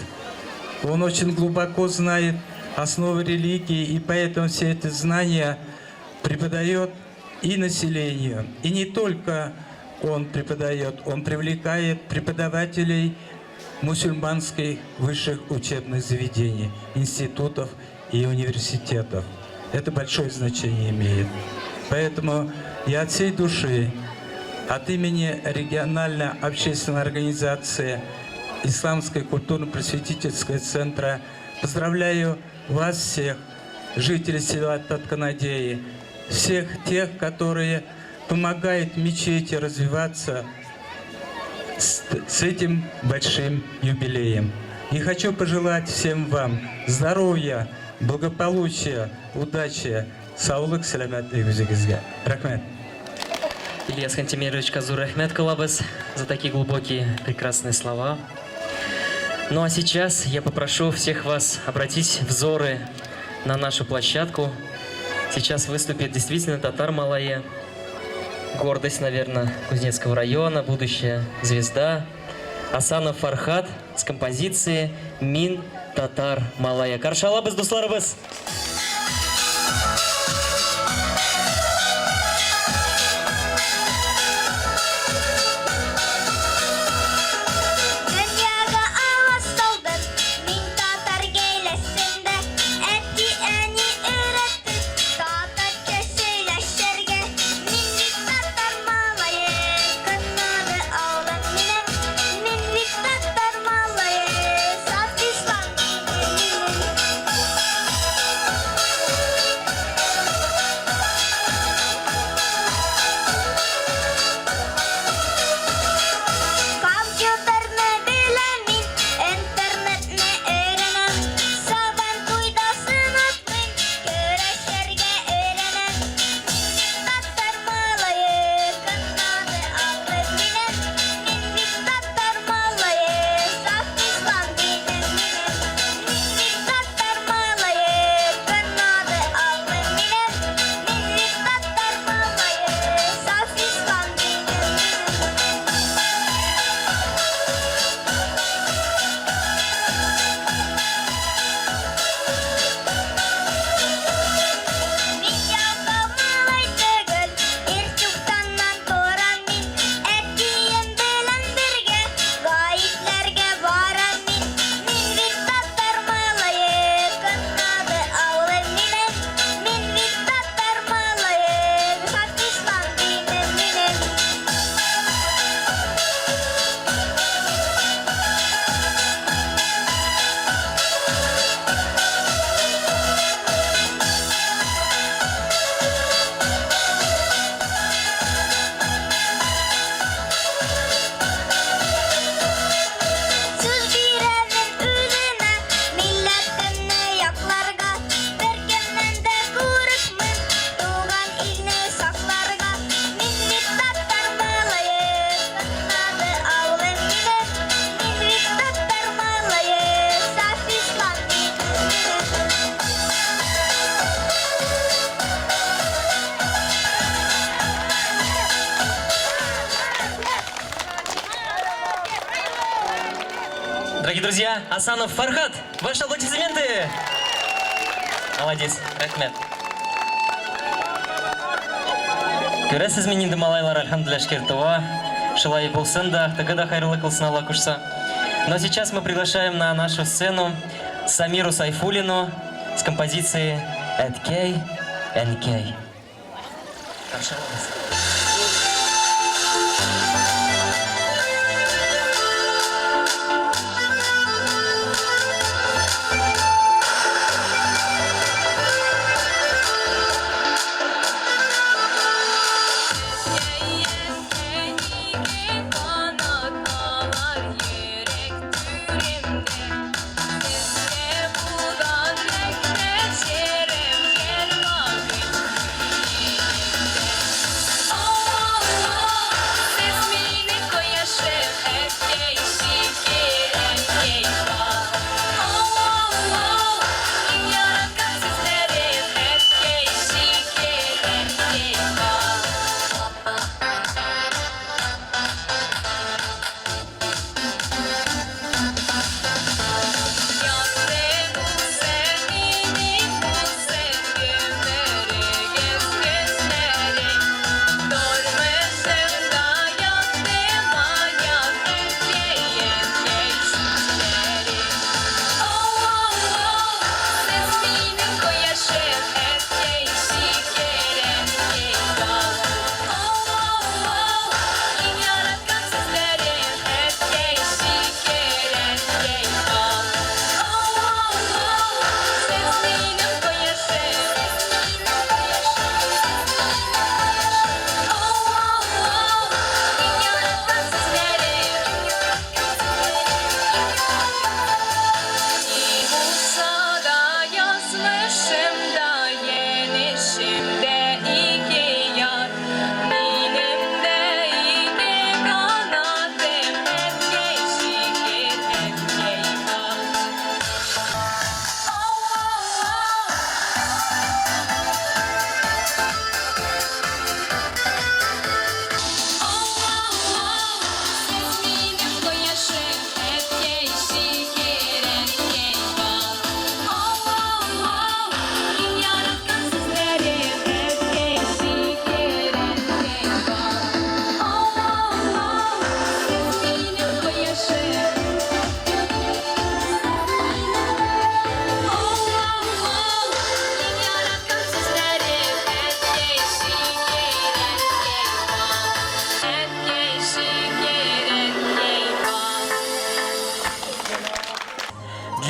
он очень глубоко знает основы религии, и поэтому все эти знания преподает и населению. И не только он преподает, он привлекает преподавателей мусульманских высших учебных заведений, институтов и университетов. Это большое значение имеет. Поэтому я от всей души, от имени региональной общественной организации Исламской культурно-просветительского центра поздравляю вас всех, жителей села Татканадеи, всех тех, которые помогают мечети развиваться с этим большим юбилеем. И хочу пожелать всем вам здоровья, благополучия, удачи. Саулык, сәламәтлек үзегезгә. Рәхмәт. Ильяс Хантимировичка зур рәхмәт кылабыз за такие глубокие, прекрасные слова. Ну а сейчас я попрошу всех вас обратить взоры на нашу площадку. Сейчас выступит действительно татар малае, гордость, наверное, Кузнецкого района, будущая звезда Асанов Фархат с композицией «Мин татар малае». Каршы алабыз, дусларыбыз! Дөньяга аваз салдым мин татар гаиләсендә. Әти-әни өйрәтте татарча сөйләшергә. Мин бит татар малае, Кырмады авылым минем. Мин бит татар малае, саф ислам динем минем. Компьютерны беләм мин, интернетны өйрәнәм. Сабан туйда сынатмыйм, көрәшергә өйрәнәм. Мин бит татар малае, Кырмады авылым минем. Мин бит татар малае, саф ислам динем минем. Мин бит татар малае, Кырмады авылым минем. Мин бит татар малае, саф ислам динем минем. Мин ялкау малай түгел, иртүктаннан торам мин. Әтием белән бергә гаетләргә барам мин. Мин бит татар малае, Кырмады авылым минем. Мин бит татар малае, саф ислам динем минем. Сүз бирәмен үземә, милләтемне якларга. Беркемнән дә курыкмыйм, туган илне сакларга. Мин бит татар малае, Кырмады авылым минем. Мин бит татар малае, саф ислам динем минем. Дорогие друзья, Асанов Фархат, ваши аплодисменты! Молодец, рәхмәт. Күрәсезме нинди малайлар, әлхәмдүлилләһ, шөкер туа. Шулай булсын да, теге дә хәерле кылсын Алла кушса. Но сейчас мы приглашаем на нашу сцену Самиру Сайфулину с композицией «Әткәй, әнкәй». Каршы алабыз. Канатлар йөрәк түремдә, Сезгә булган рәхмәт җырым һәрвакыт күңелемдә.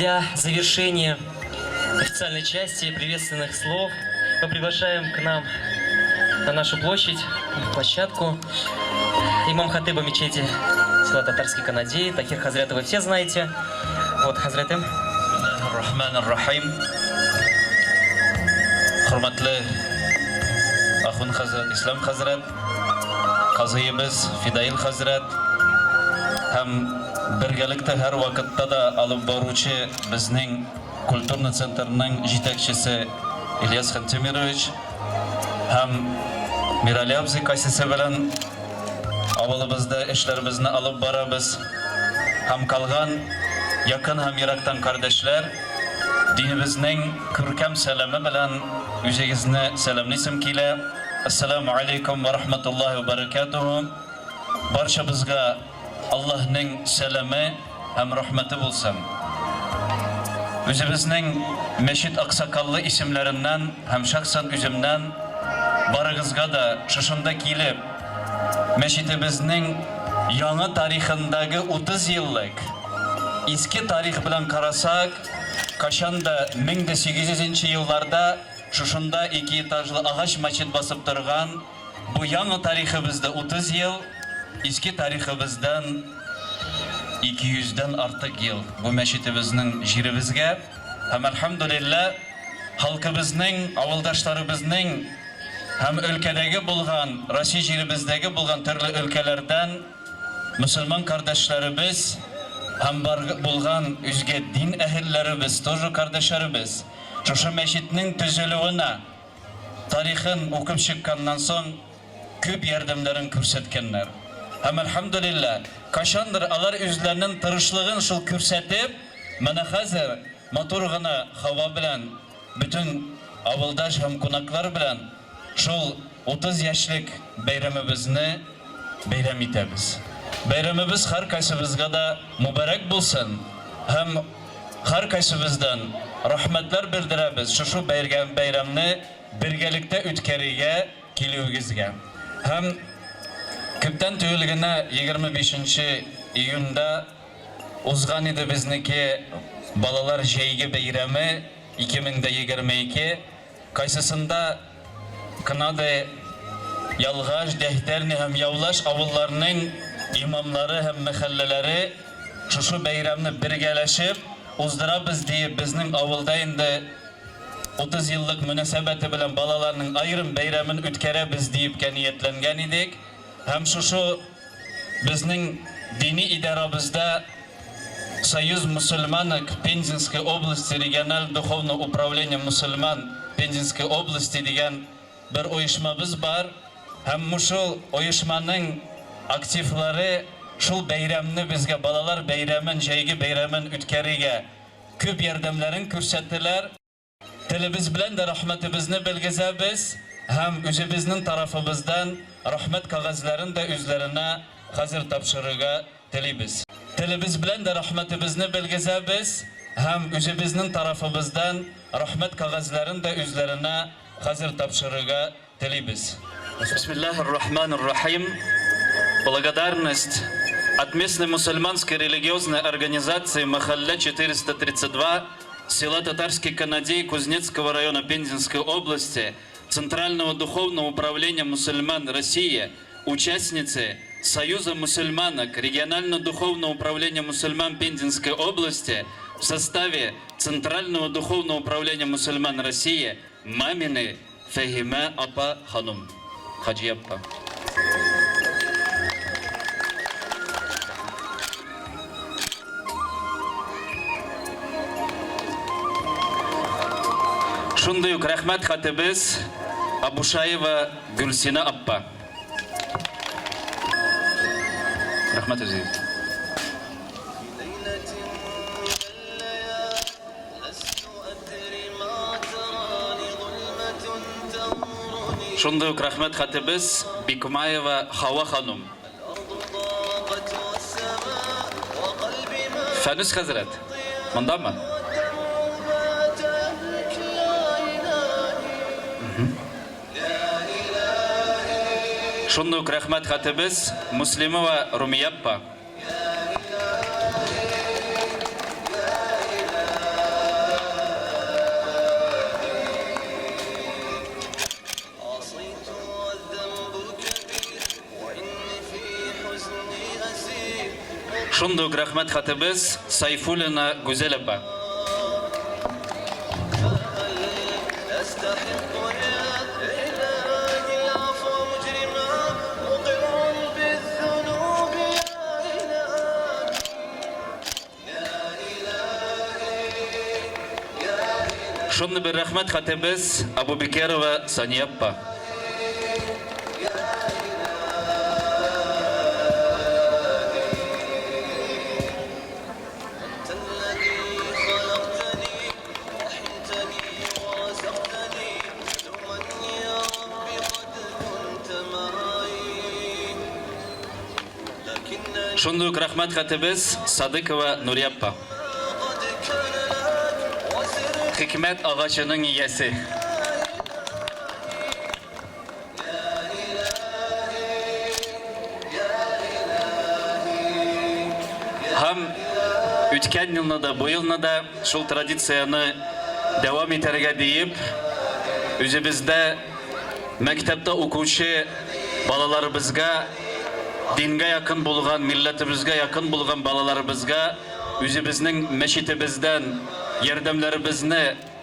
Для завершения официальной части приветственных слов мы приглашаем к нам на нашу площадь, площадку имам хатыба мечети села Татарский Канадей, Тахир Хазрята вы все знаете. Вот, Хазратым. Рахман Рахим. Хөрмәтле Ахун хәзрәт, Ислам хәзрәт, казыебыз Фидаил хәзрәт һәм бергәлектә һәр вакытта да алып баручы безнең культурный центрның җитәкчесе Ильяс Хантимирович һәм Мирали абзый кайсысы белән авылыбызда эшләребезне алып барабыз. Һәм калган якын һәм ерактан кардәшләр, динебезнең күркәм сәламе белән үзегезне сәламлисем килә. Ассаламу алейкум ва рахматуллахи ва баракатуху. Барчабызга Аллаһның сәламе һәм рәхмәте булсын. Үзебезнең мәчет аксакаллы исемнәреннән һәм шәхсән үземнән барыгызга да шушында килеп, мәчетебезнең яңа тарихындагы 30 еллык иске тарих белән карасак, качан да 1800 нче елларда шушында ике этажлы агач мәчет басып торган, Бу яңа тарихыбызда 30 ел, иске тарихыбыздан 200 дән артык ел бу мәчетебезнең җиребезгә һәм, әлхәмдүлилләһ, халкыбызның, авылдашларыбызның һәм өлкәдәге булган, Россия җиребездәге булган төрле өлкәләрдән мөселман кардәшләребез һәм бар булган үзгә дин әһелләребез, тоже кардәшләребез, шушы мәчетнең төзелүенә Тарихын укып чыкканнан соң, күп ярдәмнәрен күрсәткәннәр. Һәм, әлхәмдүлилләһ, кайчандыр алар үзләренең тырышлыгын шул күрсәтеп, менә хәзер матур гына һава белән, бөтен авылдаш һәм кунаклар белән шул 30 яшьлек бәйрәмебезне бәйрәм итәбез. Бәйрәмебез һәркайсыбызга да мөбарәк булсын һәм һәркайсыбыздан рәхмәтләр белдерәбез шушы бәйрәмне бергәлектә үткәрергә килүегезгә. Һәм күптән түгел генә 25 нче июньдә узган иде безнеке балалар җәйге бәйрәме 2022. Кайсысында Кнады, Ялгаш, Дәһтәрни һәм Явлаш авылларының имамнары һәм мәхәлләләре шушы бәйрәмне бергәләшеп уздырабыз диеп, безнең авылда инде 30 еллык мөнәсәбәте белән балаларның аерым бәйрәмен үткәрәбез диепкә ниятләнгән идек. Һәм шушы безнең дини идарабызда Союз мусульманок Пензенской области региональ духовное управление мусульман Пензенской области дигән бер оешмабыз бар һәм шул оешманың активлары шул бәйрәмне безгә балалар бәйрәмен, җәйге бәйрәмен үткәрергә күп ярдәмнәрен күрсәттеләр. Телебез белән дә рәхмәтебезне белгезәбез һәм үзебезнең тарафыбыздан рәхмәт кәгазьләрен дә үзләренә хәзер тапшырырга телибез. Телебез белән дә рәхмәтебезне белгезәбез һәм үзебезнең тарафыбыздан рәхмәт кәгазьләрен дә үзләренә хәзер тапшырырга телибез. Бисмиллахир рахманир рахим. Благодарность от местной мусульманской религиозной организации Махалля 432 села Татарский Канадей Кузнецкого района Пензенской области Центрального духовного управления мусульман России, участницы Союза мусульманок Регионального духовного управления мусульман Пензенской области в составе Центрального духовного управления мусульман России Мамины Фәһимә апа ханум. Хаҗия апа. Шундый ук рәхмәт хатыбыз Абушаева Гөлсинә апа. Рәхмәт үзегезгә. Шундый ук рәхмәт хатыбыз Бикмаева Хава ханум. Фәнүс хәзрәт, мондамы? Шундый ук рәхмәт хатыбыз Муслимова Румияппа. Шундый ук рәхмәт хатыбыз Сайфуллина Гүзәл апа. Шундый бер рәхмәт хатыбыз Абубекерова Сания апа. Шундый ук рәхмәт хатыбыз Садыкова Нурия апа. Хикмәт агачының иясе. Һәм үткән елны да, бу елны да шул традицияне дәвам итәргә диеп, үзебездә мәктәптә укучы балаларыбызга, дингә якын булган, милләтебезгә якын булган балаларыбызга үзебезнең мәчетебездән ярдәмнәребезне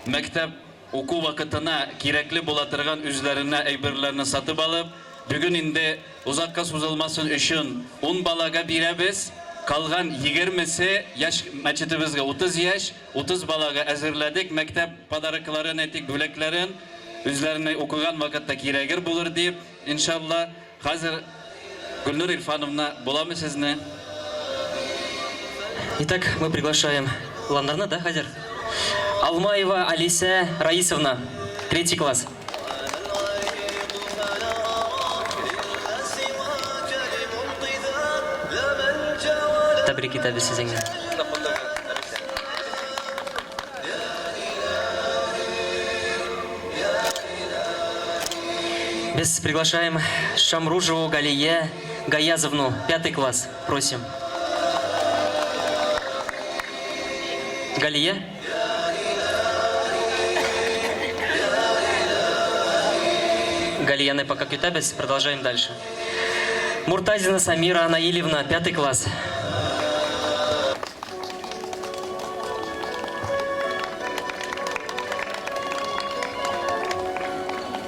мәктәп уку вакытына кирәкле була торган үзләренә әйберләрне сатып алып, бүген инде озакка сузылмасын өчен ун балага бирәбез, калган егермесе яшь мәчетебезгә 30 яшь, 30 балага әзерләдек мәктәп подарокларын, әйтик, бүләкләрен, үзләренә укыган вакытта кирәгер булыр дип, иншалла. Хәзер Гөлнур Ирфановна, буламы сезне? Итак, мы приглашаем Ландарны, да, хәзер? Алмаева Алисә Раисовна, третий класс. Тәбрик итәбез сезне. Без приглашаем Шамружеву Галие Гаязовну, пятый класс. Просим. Галия? Галияны пока көтәбез, продолжаем дальше. Муртазина Самира Наилевна, пятый класс.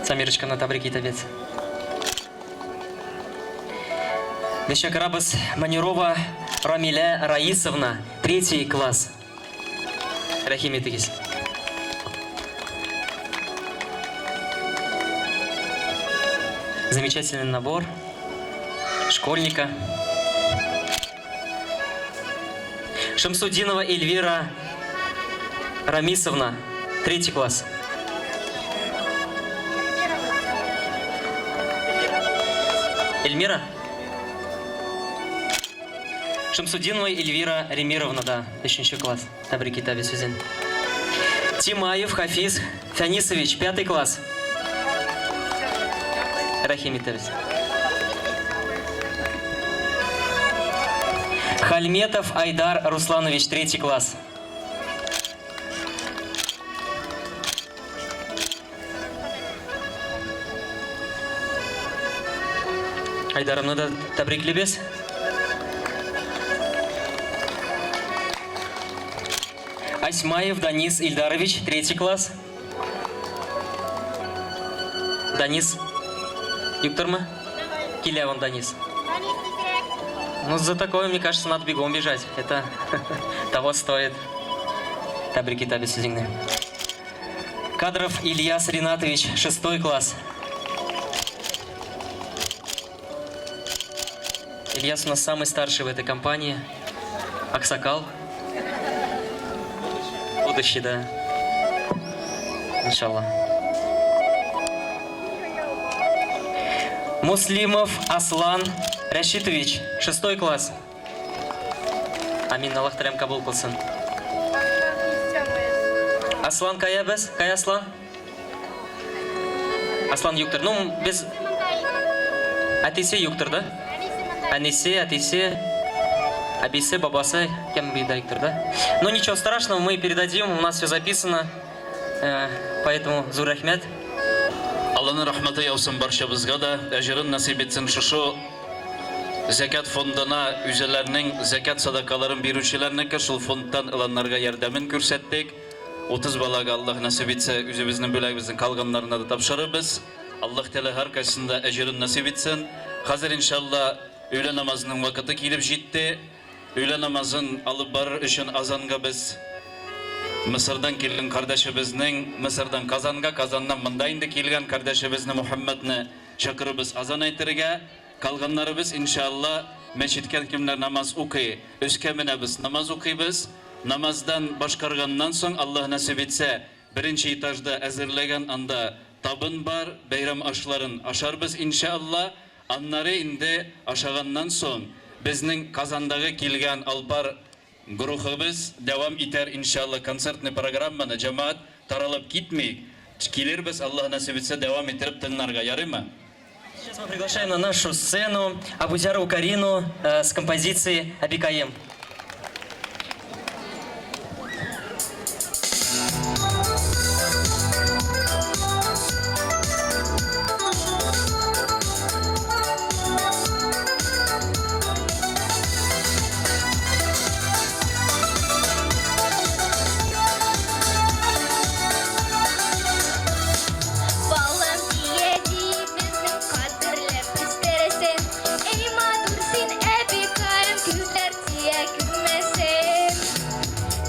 Самирочканы тәбрик итәбез. Без чакырабыз Манирова Рамилә Раисовна, третий класс. Рәхим итегез. Замечательный набор школьника. Шамсудинова Эльвира Рамисовна, третий класс. Эльмира? Шамсудинова Эльвира Ремировна, да, өченче класс. Тәбрик итәбез үзен. Тимаев Хафиз Фәнисович, пятый класс. Рәхим итәбез. Хальметов Айдар Русланович, третий класс. Айдарымны да тәбриклибез. Асмаев Данис Ильдарович, третий класс. Данис, юктырмы? Килә вон Данис. Ну, за такое, мне кажется, надо бегом бежать. Это того стоит. Тәбрик итәбез үзеңне. Кадров Ильяс Ринатович, шестой класс. Ильяс у нас самый старший в этой компании. Аксакал. Будущий, да. Иншалла. Муслимов Аслан Рашитович, шестой класс. Амин, Аллаһ Тәгаләм кабул кылсын. Аслан кая без? Кая Аслан? Аслан юктыр. Ну, без әтисе юктыр, да? Әнисе, әтисе, әбисе, бабасы, кем бейда юктыр, да? Ну, ничего страшного, мы передадим, у нас все записано. Э, поэтому зур рәхмәт. Алланың рәхмәте яусын барчабызга да, әҗерен насыйп итсен шушы. Зәкят фондына үзләренең зәкят садакаларын бирүчеләрнеке шул фондтан ыланнарга ярдәмен күрсәттек. 30 балага Аллаһ насыйп итсә, үзебезнең бүләгебезнең калганнарына да тапшырырбыз. Аллаһ Тәгалә һәркайсында әҗерен насыйп итсен. Хәзер иншалла өйлә намазының вакыты килеп җитте. Өйлә намазын алып барыр өчен азанга без Мысырдан килгән кардәшебезнең, Мысырдан Казанга, Казаннан монда инде килгән кардәшебезне Мухаммадны чакырыбыз азан әйтергә. Калганнарыбыз, иншалла, мәчеткә кемнәр намаз укый, өскә менәбез, намаз укыйбыз. Намаздан башкарганнан соң, Аллаһ насыйп итсә, беренче этажда әзерләгән анда табын бар, бәйрәм ашларын ашарбыз, иншалла. Аннары инде ашаганнан соң, безнең Казандагы килгән Алпар грухыбыз дәвам итәр, иншалла, концертный программаны, җәмәгать, таралып китмик, килербез, Аллаһ насыйп итсә, дәвам иттереп тыңларга, ярыймы? Сейчас мы приглашаем на нашу сцену Абузярову Карину с композицией «Абикаем». Балам тия дип безнең кадерләп үстерәсең. Эй, матур син, әбекаем, күзләр тия күрмәсен.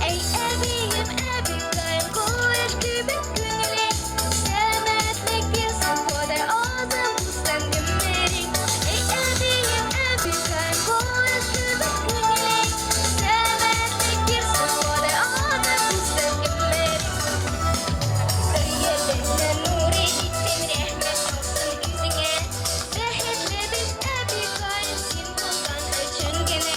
Әй, әбием, әбекаем, кояш кебек күңелең. Сәламәтлек бирсен Ходай, озын булсын гомерең. Әй, әбием, әбекаем, кояш кебек күңелең. Сәламәтлек бирсен Ходай, озын булсын гомерең. Бер нур итсен, рәхмәт яусын үзеңә. Бәхетле без, әбекаем, син булган өчен генә.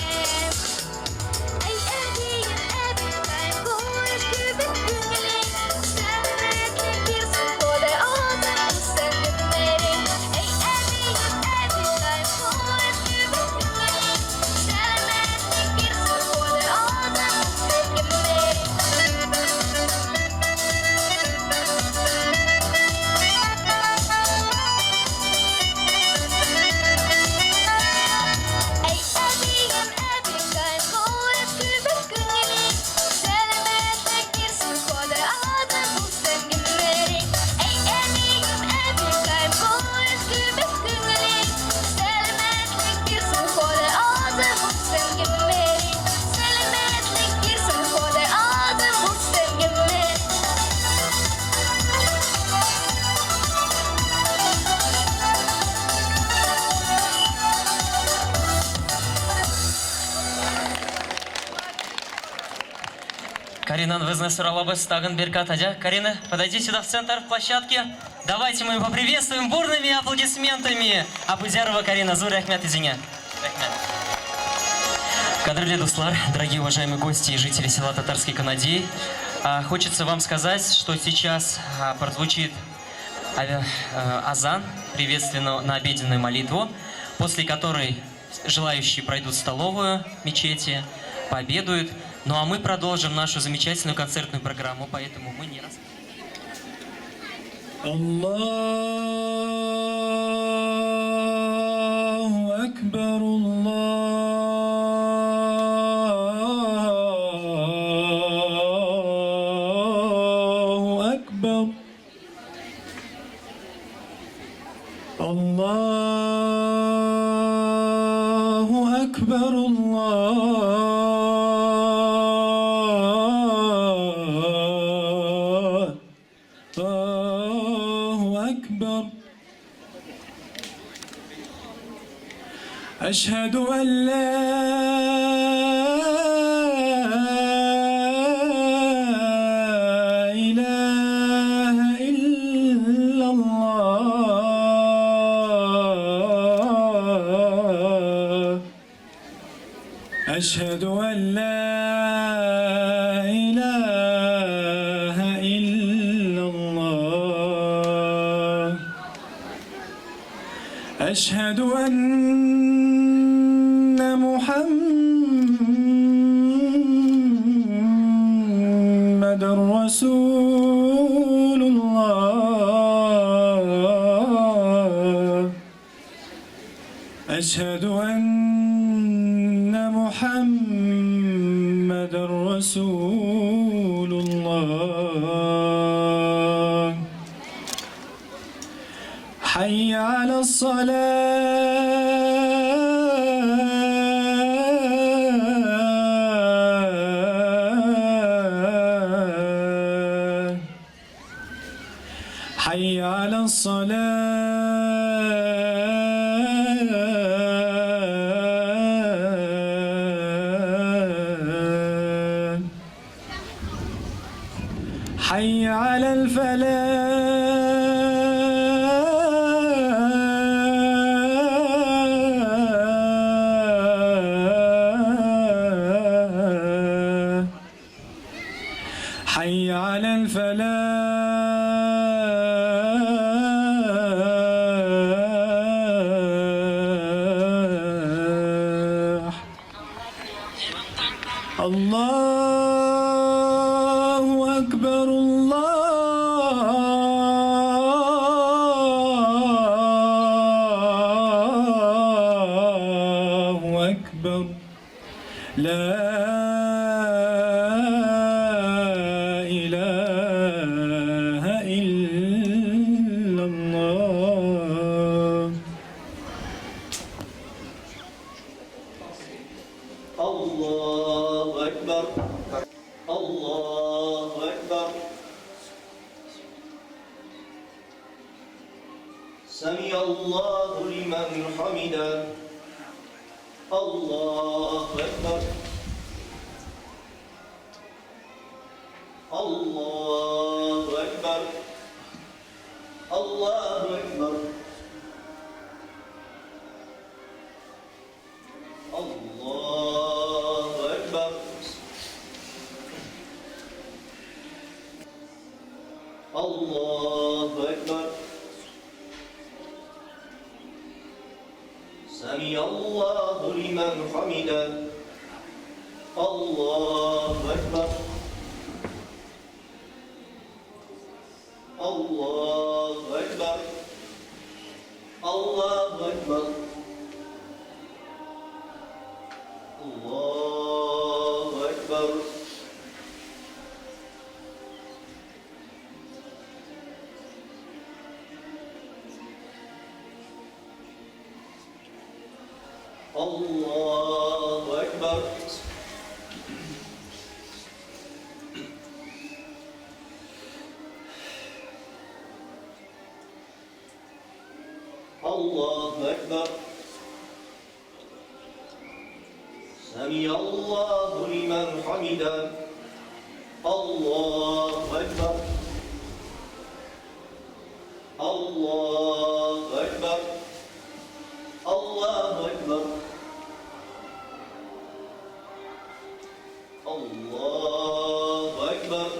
Әй, әбием, әбекаем, кояш кебек күңелең. Сәламәтлек бирсен Ходай, озын булсын гомерең. Әй, әбием, әбекаем, кояш кебек күңелең. Сәламәтлек бирсен Ходай, озын булсын гомерең. Әй, әбием, әбекаем, кояш кебек күңелең. Сәламәтлек бирсен Ходай, озын булсын гомерең. Әй, әбием, әбекаем, кояш кебек күңелең. Сәламәтлек бирсен Ходай, озын булсын гомерең. Сәламәтлек бирсен Ходай, озын булсын гомерең. Карина безне соралабыз тагын бер кат әйдә. Карина, подойди сюда в центр площадки. Давайте мы его поприветствуем бурными аплодисментами. Абузярова Карина, зур рәхмәт үзеңә. Рәхмәт. Кадерле дуслар, дорогие уважаемые гости и жители села Татарский Канадей, хочется вам сказать, что сейчас прозвучит азан, приветственно на обеденную молитву, после которой желающие пройдут в столовую мечети, пообедают. Ну а мы продолжим нашу замечательную концертную программу, поэтому мы не раз... الله أكبر الله أكبر الله أكبر الله الله أكبر أشهد أن لا إله إلا الله أشهد أن لا إله إلا الله أشهد أن محمد رسول الله أشهد أن محمد رسول الله. حي على الصلاة. حي على الصلاة. حي على الفلاح. حي على الفلاح. الله أكبر الله أكبر. لا إله إلا الله. الله أكبر. الله أكبر. سمع الله لمن حمده. الله أكبر. الله أكبر. الله أكبر. الله أكبر. الله أكبر. سمع الله لمن حمده. الله أكبر. الله أكبر. الله أكبر. الله أكبر. الله أكبر. الله أكبر. سمع الله لمن حمده. الله أكبر. الله أكبر. الله أكبر. الله أكبر.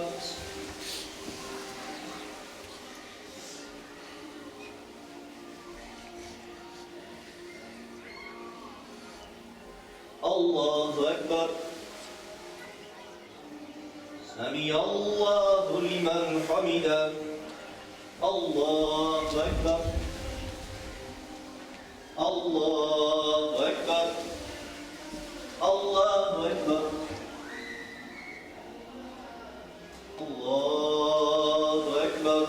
الله أكبر. سمع الله لمن حمده. الله أكبر. الله أكبر. الله أكبر. الله أكبر.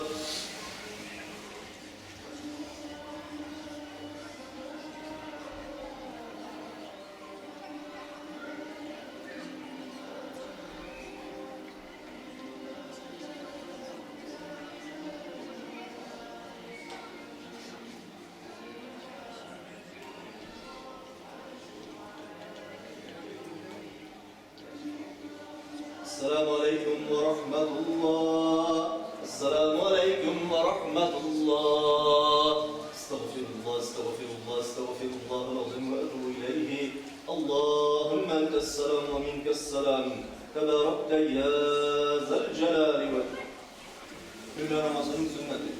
السلام عليكم ورحمة الله. السلام عليكم ورحمة الله. استغفر الله استغفر الله استغفر الله العظيم وأتوب إليه. اللهم أنت السلام ومنك السلام. تباركت يا ذا الجلال والإكرام. Öğle namazının sünneti.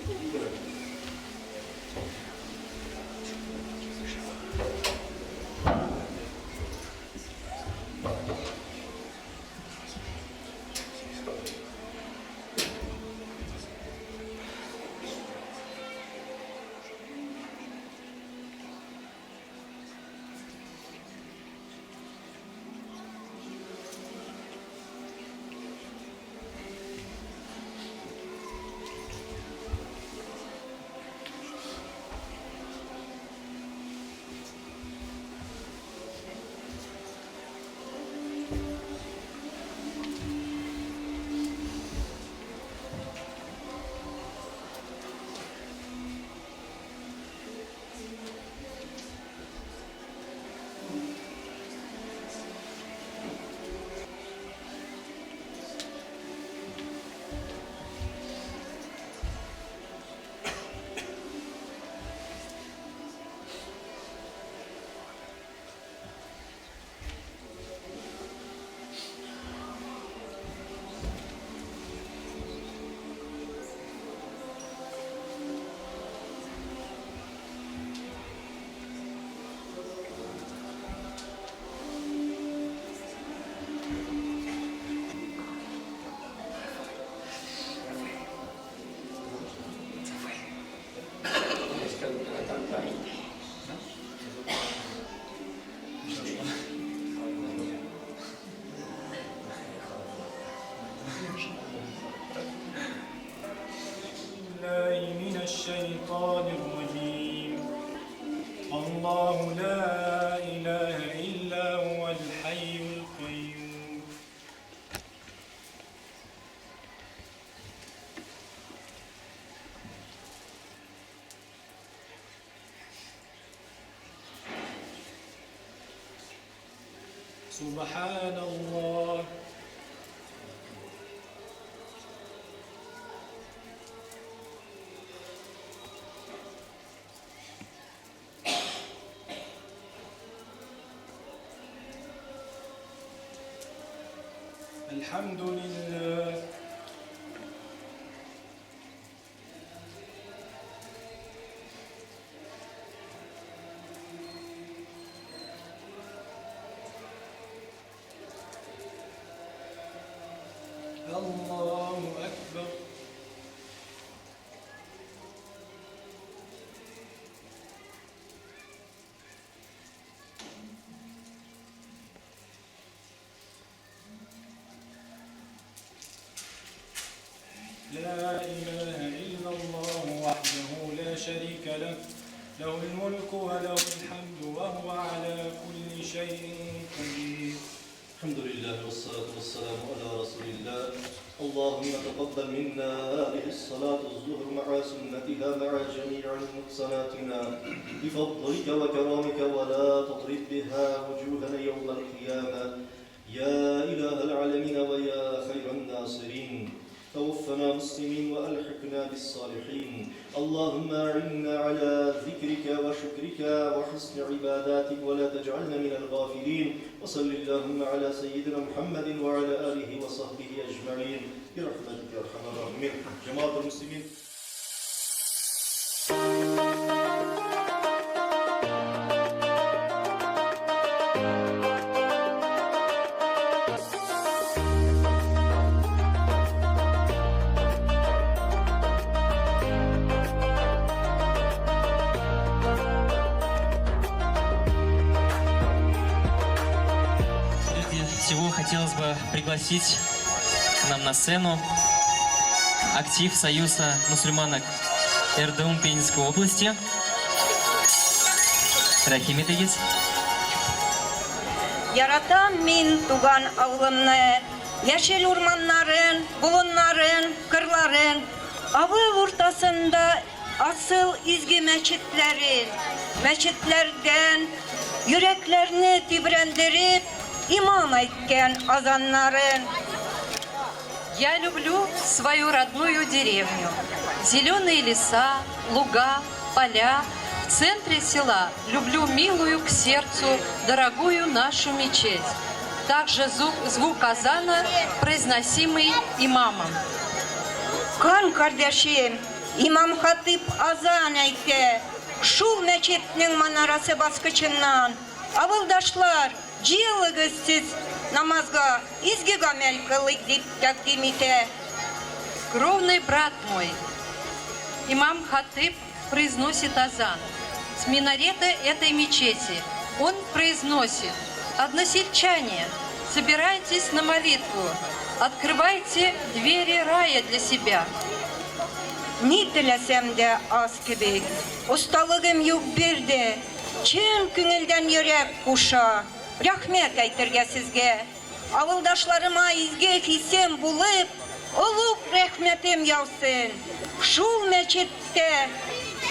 الشيطان الرجيم الله لا إله إلا هو الحي القيوم سبحان الله الحمد لله الله أكبر لا إله إلا الله وحده لا شريك له له الملك وله الحمد وهو على كل شيء قدير الحمد لله والصلاة والسلام على رسول الله اللهم تقبل منا هذه الصلاة الظهر مع سنتها مع جميع نقصاناتنا بفضلك وكرمك ولا تضرب بها وجوهنا يوم القيامة يا إله العالمين ويا خير الناصرين توفنا مسلمين وألحقنا بالصالحين اللهم أعنا على ذكرك وشكرك وحسن عباداتك ولا تجعلنا من الغافلين وصل اللهم على سيدنا محمد وعلى آله وصحبه أجمعين برحمتك يا أرحم الراحمين جماعة المسلمين Прежде всего хотелось бы пригласить к нам на сцену актив Союза мусульманок РДУ Пензенской области. Рәхим итегез. Яратам мин туган авылымны, яшел урманнарын, болыннарын, кырларын, авыл уртасында асыл изге мәчетләрен, мәчетләрдән йөрәкләрне тибрәндереп, имам әйткән азаннарын. Я люблю свою родную деревню. Зеленые леса, луга, поля. В центре села люблю милую к сердцу дорогую нашу мечеть. Также звук, звук азана, произносимый имамом. Кан кардәшем, имам хатыйп азан әйтә. Шул мәчетнең манарасы баскычыннан. Авылдашлар, җыелыгыз сез намазга, изге гамәл кылыйк дип тәкъдим итә. Кровный брат мой, имам Хатыб произносит азан. С минарета этой мечети он произносит: «Односельчане, собирайтесь на молитву, открывайте двери рая для себя». Ни теләсәм дә аз кебек, осталыгым юк бер дә. Чын күңелдән йөрәк куша, рәхмәт әйтергә сезгә. Авылдашларыма изге хисем булып, олуг рәхмәтем яусын. Шул мәчеттә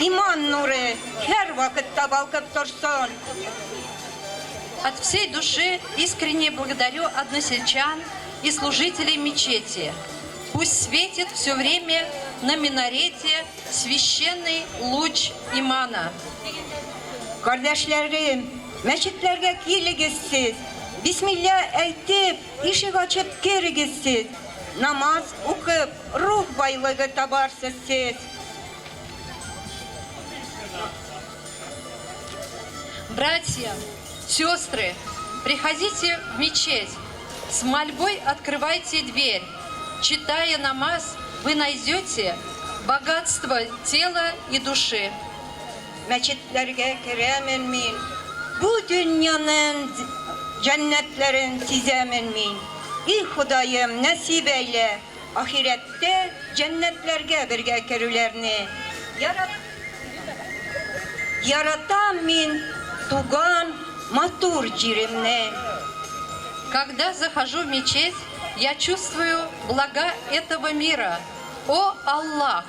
иман нуры һәрвакытта балкып торсын. От всей души искренне благодарю односельчан и служителей мечети. Пусть светит все время на минарете священный луч имана. Кардәшләрем, мәчетләргә килегез сез. Бисмилла әйтеп, ишек ачып керегез сез. Намаз укып, рух байлыгы табарсыз сез. Братья, сестры, приходите в мечеть, с мольбой открывайте дверь. Читая намаз, вы найдете богатство тела и души. Мәчетләргә керәмен мин, бу дөньяның җәннәтләрен сизәмен мин. И Ходаем, нәсиб әйлә, ахирәттә җәннәтләргә бергә керүләрне. Яратам мин туган матур җиремне. Когда захожу в мечеть, я чувствую блага этого мира. О Аллах,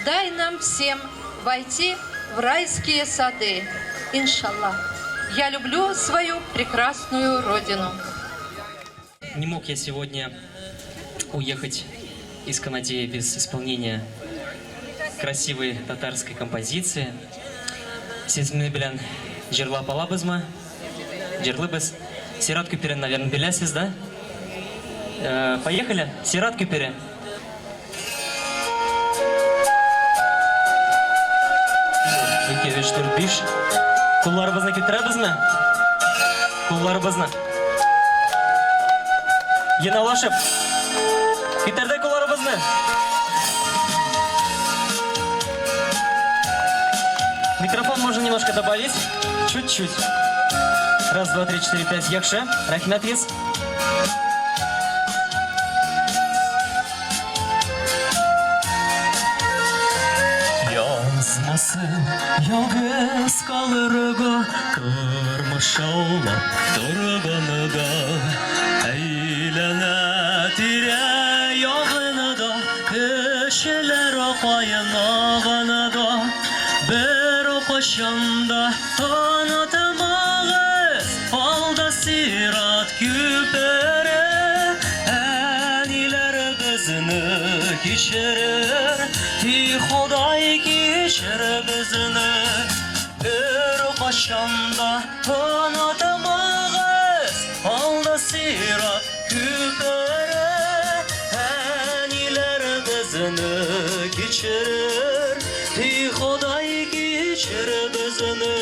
дай нам всем войти в райские сады. Иншаллах. Я люблю свою прекрасную родину. Не мог я сегодня уехать из Канадея без исполнения красивой татарской композиции. Сез минем белән җырлап алабызмы? Җырлыйбыз. Сират күперен, наверное, беләсез, да? Поехали. Сират күпере. Ике, өч, дүрт, биш. Кулларыбызны күтәрәбезме? Кулларыбызны. Янаулашып. Күтәрдек кулларыбызны. Микрофон можно немножко добавить. Чуть-чуть. Раз, два, три, четыре, пять. Яхшы. Рәхмәт ез. Язмасын ялгыз калырга, Тормыш шаулап торганда, Әйләнә тирә ягында, Кешеләр кайнаганда, Бер кайчан да онытмагыз, Алда сират күпере, Әниләр безне кичерер, Тик Ходай кичер безне. Бер кайчан да онытмагыз, Алда сират күпере, Әниләр безне кичерер, Тик Ходай кичер безне.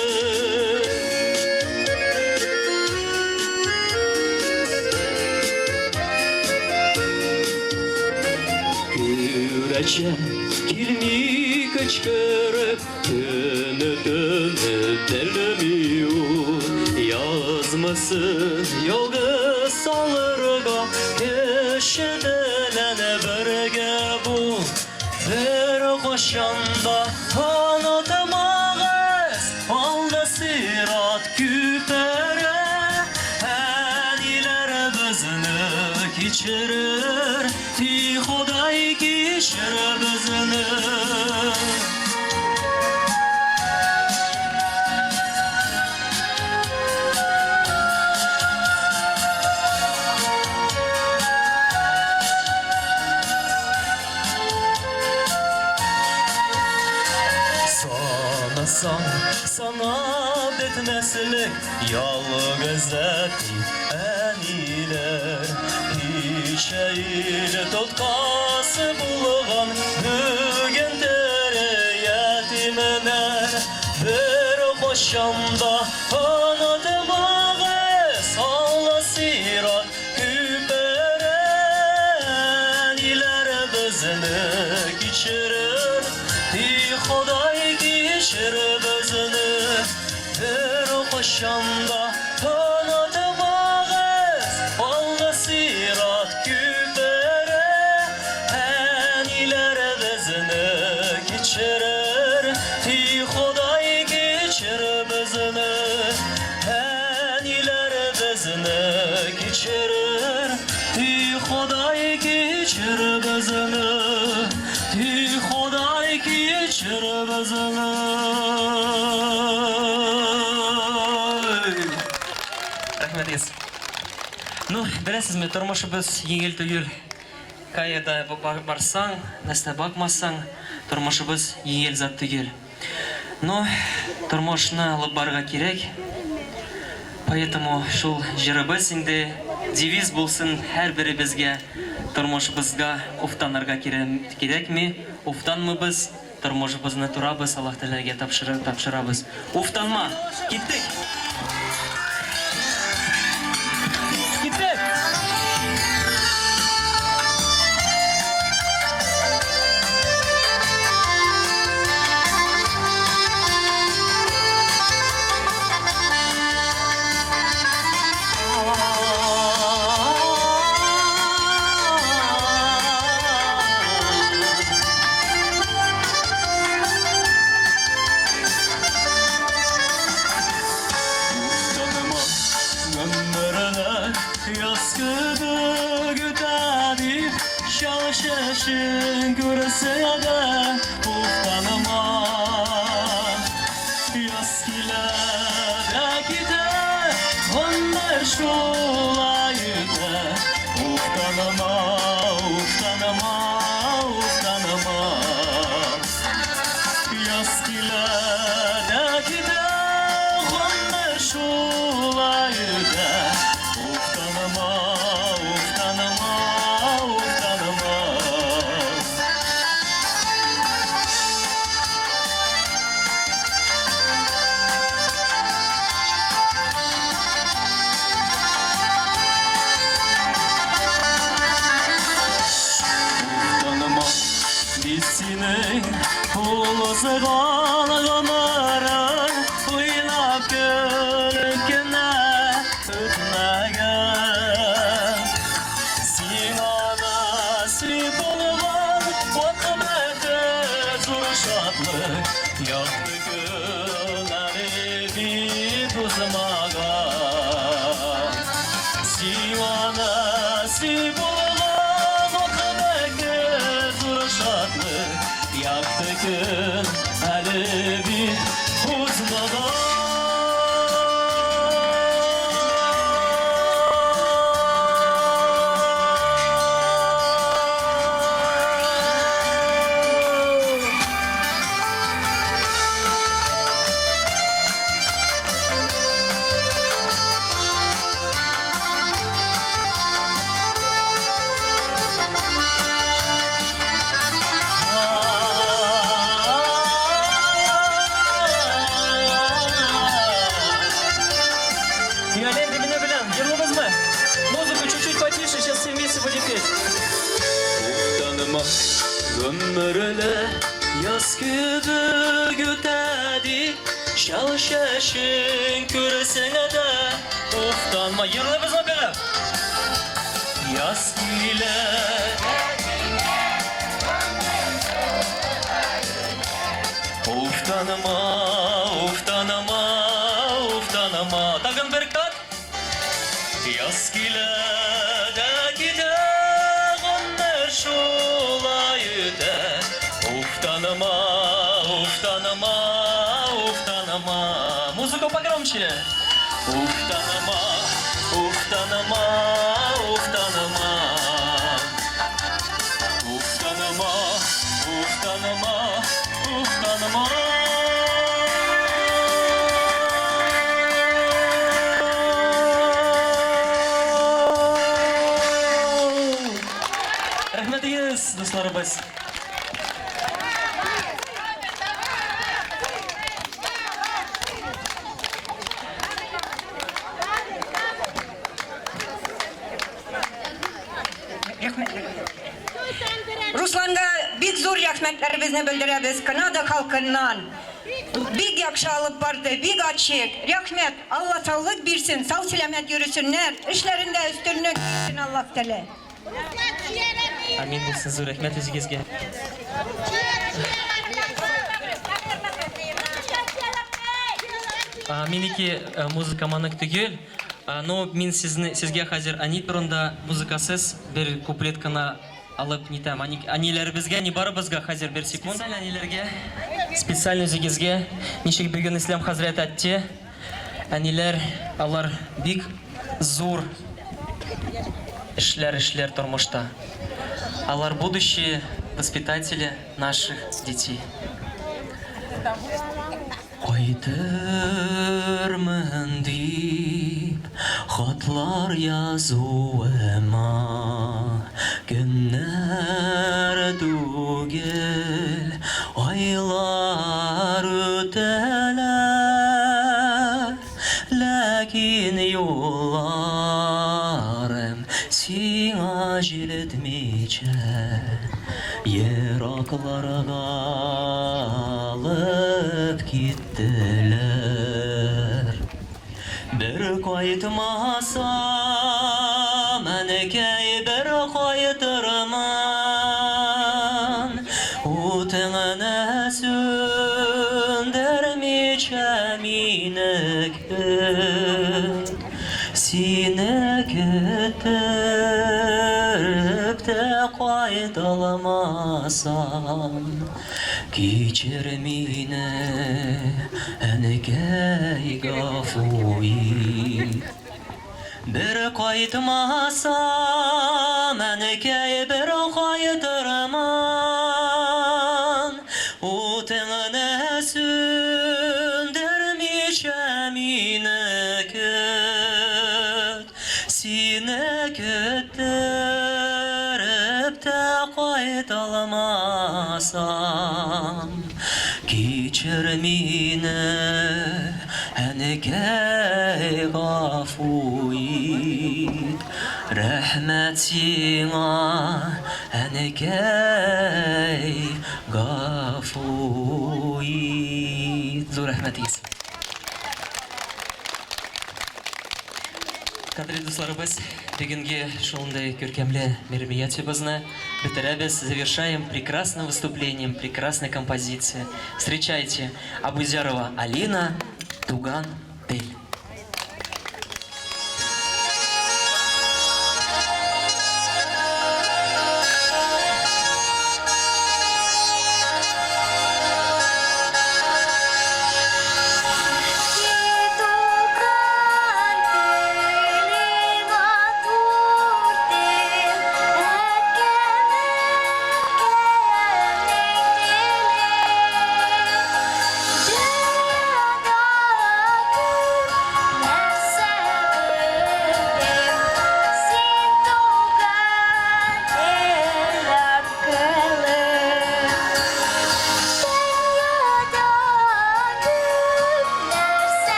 Күрәчәк килми кычкырып, Көне төне белми ул. Язмасын ялгыз салырга, Кеше белән бергә бул. Бер кайчан да онытмагыз, Алда сират күпере, Әниләр безне кичерер, Тик Ходай кичер безне. Санасаң, санап бетмәслек ялгыз әти әниләр. Кичә ил тоткасы булган, бүген тере ятимнәр. Бер кайчан да онытмагыз, Алла сират күпере, Әниләр безне кичерер, Тик Ходай кичер безне. Бер кайчан да онытмагыз, Алла сират күпере, Әниләр безне кичерер, Тик Ходай кичер безне. Әниләр безне кичерер, Тик Ходай кичер безне. Тик Ходай кичер безне. Рәхмәт. Ну, беләсезме, тормышыбыз җиңел түгел. Кая да барсаң, нәрсә бакмасаң, тормышыбыз җиңел зат түгел. Но тормышны алып барырга кирәк. Поэтому шул җырыбыз инде девиз булсын һәрберебезгә, тормышыбызга уфтанырга кирәкми, уфтанмыйбыз, тормышыбызны торабыз, Аллаһ Тәгаләгә тапшырабыз. Уфтанма! Киттек! Киттек! чәчең күрсә дә, уфтанма. Яз килә дә китә, гомер шулай үтә. Уфтанма, уфтанма, уфтанма. Яз килә дә китә, гомер шулай үтә. Уфтанма, уфтанма, уфтанма. Уфтанма, бит синең узган гомерең уйнап көлеп кенә үтмәгән. Сиңа насыйп булган вак бәхет, зур шатлык, якты көннәре бит узмаган. Сиңа насыйп булган вак бәхет, зур шатлык, якты көн әле бит узмаган. Виолен мине белән, йырлыйбызмы? Музыку чуть-чуть потише, сейчас все вместе будем петь. Уфтанма, гомерле яз кебек үтә ди, чал чәчең күрсәң дә, уфтанма. Йырлыйбызмы белән? Яз килә. Уфтанма, уфтанма, уфтанма. Тагын бер кат. Яз килә дә китә, гомер шулай үтә. Уфтанма, уфтанма, уфтанма. Музыку погромче. Уфтанма, уфтанма, уфтанма. Уфтанма, уфтанма, уфтанма. Рәхмәтегез, дусларыбыз. Рәхмәт. Русланга бик зур рәхмәтләребезне белдерәбез Канада халкыннан. Бик яхшы алып барды, бик ачык. Рәхмәт. Алла саулык бирсен, сау сәламәт йөресеннәр. Эшләрендә өстенлек бирсен Аллаһ Тәгалә. Амин булсын, зур рәхмәт үзегезгә. Минеке музыка монык түгел, но мин сезне сезгә хәзер әни турында музыкасыз бер куплет кына алып нитәм. Әниләребезгә, не барыбызга хәзер бер секунд. Специально әниләргә, специально үзегезгә, ничек бүген Ислам хәзрәт әйтте, әниләр алар бик зур эшләр эшләр тормышта. Алар будущие воспитатели наших детей. Кайтырмын дип хатлар язуыма көннәр түгел, айлар үтәләр, ләкин юлларым сиңа җитмичә еракларга алып киттеләр. Бер кайтмасам, әнкәй, бер кайтырмын, утыңны сүндермичә мине көт. Сине көтеп тә. кайталмасам, Кичер мине, әнкәй, гафу ит. Бер кайтмасам, әнкәй, бер кайтырман, Утыңны сүндермичә мине көт. Сине көттереп тә кайталмасам, Кичер мине, әнкәй, гафу ит. Рәхмәт сиңа, әнкәй, гафу ит. Зур рәхмәт егез. Кадерле дусларыбыз, бүгенге шундый күркәмле мероприятиебезне бетерәбез, завершаем прекрасным выступлением, прекрасной композицией. Встречайте, Абузярова Алина, Туган тел.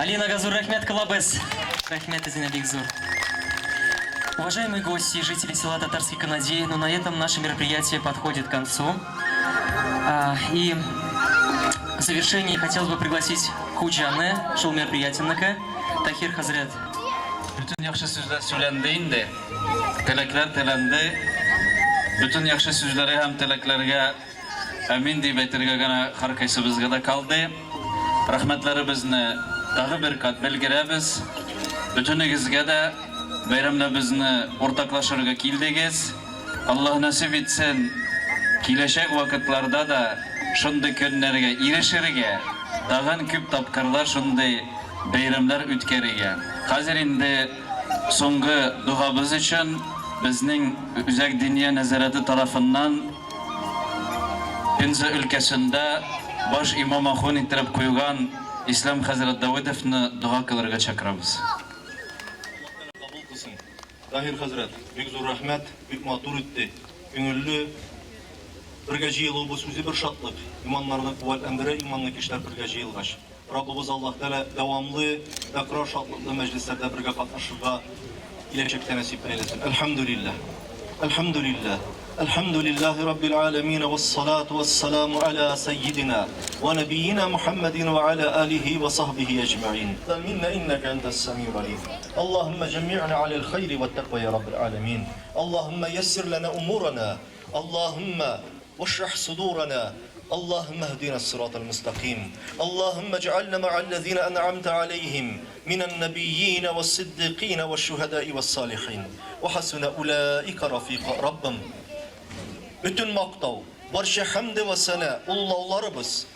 Алинага зур рәхмәт кылабыз. Рәхмәт үзенә бик зур. Уважаемые гости и жители села Татарский Канадей, ну на этом наше мероприятие подходит к концу. А, и в завершении хотелось бы пригласить хуҗаны шул мероприятиенеке Тахир хәзрәт. Бөтен яхшы сүзләр сөйләнде инде. Теләкләр теләнде. Бөтен яхшы сүзләре һәм теләкләргә амин дип әйтергә генә һәркайсыбызга да калды. Рәхмәтләребезне тагы бер кат белгерәбез. Бөтенегезгә дә бәйрәмнәребезне уртаклашырга килдегез. Аллаһ насыйп итсен, киләчәк вакытларда да шундый көннәргә ирешергә, тагын күп тапкырлар шундый бәйрәмнәр үткәрергә. Хәзер инде соңгы догабыз өчен безнең Үзәк Диния нәзарәте тарафыннан Пенза өлкәсендә баш имам-ахун иттереп куйган Ислам хәзрәт Давыдовны дога кылырга чакырабыз. Аллаһ Тәгалә кабул кылсын. Таһир хәзрәт, бик зур рәхмәт, бик матур үтте, күңелле. Бергә җыелуыбыз үзе бер шатлык, иманнарны куәтләндерә иманлы кешеләр бергә җыелгач. Раббыбыз Аллаһ Тәгалә дәвамлы, тәкрар шатлыклы мәҗлесләрдә бергә катнашырга киләчәктә нәсип әйләсен. Әлхәмдүлилләһ. Әлхәмдүлилләһ. Әлхәмдүлилләһи Раббил галәмин вәссалату вәссәламу аля сәййидина вә нәбиина Мухәммәдин вә аля алихи вә сахбихи әҗмәгыйн. Минна иннәкә әнтәс сәмиул алим. Аллаһуммә җәмми'на аләл хайри вәт-тәкъва я Раббил галәмин. Аллаһуммә яссир ләнә умурана. Аллаһуммә вашрах судурана. Аллаһуммә иһдина ссиратал мөстәкыйм. Аллаһуммә иҗ'альна мә'әлләзина ән'амта аләйһим минән-нәбиййина вәс-сиддикыйна вәш-шүһәдаи вәс-салихин. Вә хәсүнә уләика рафика. Раббым, бөтен мактау, барча хәмде вә сәна, олылауларыбыз,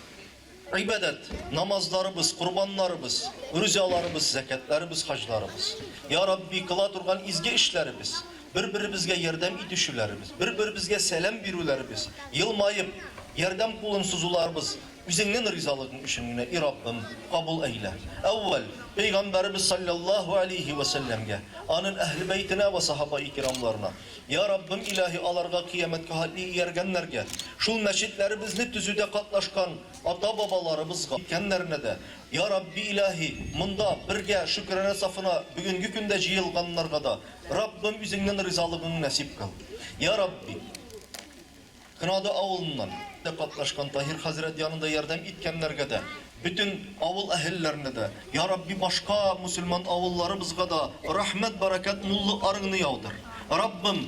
гыйбадәт, намазларыбыз, корбаннарыбыз, рузаларыбыз, зәкятларыбыз, хаҗларыбыз. Я Рабби, кыла торган изге эшләребез, бер-беребезгә ярдәм итешүләребез, бер-беребезгә сәлам бирүләребез, елмаеп, ярдәм кулын сузуларыбыз Үзеңнең ризалыгың өчен генә, и Раббым, кабул әйлә. Әүвәл, Пәйгамбәребез салләллаһу алейһи вә сәлләмгә, анын әһле бәйтенә вә сахабаи кирамларына, Я Раббым Илаһи, аларга кыямәткә хәтле ияргәннәргә, шул мәчетләребезне төзүдә катнашкан ата-бабаларыбызга, киткәннәренә дә, Я Рабби Илаһи, монда, бергә, шөкранә сафына бүгенге көндә җыелганнарга да, Раббым, Үзеңнең ризалыгыңны нәсип кыл. Я Рабби! Кынады авылыннан да катнашкан Таһир хәзрәт янында ярдәм иткәннәргә дә, бөтен авыл әһелләренә дә, Я Рабби, башка мөселман авылларыбызга да рәхмәт-бәрәкәт муллыкларыңны яудыр. Раббым,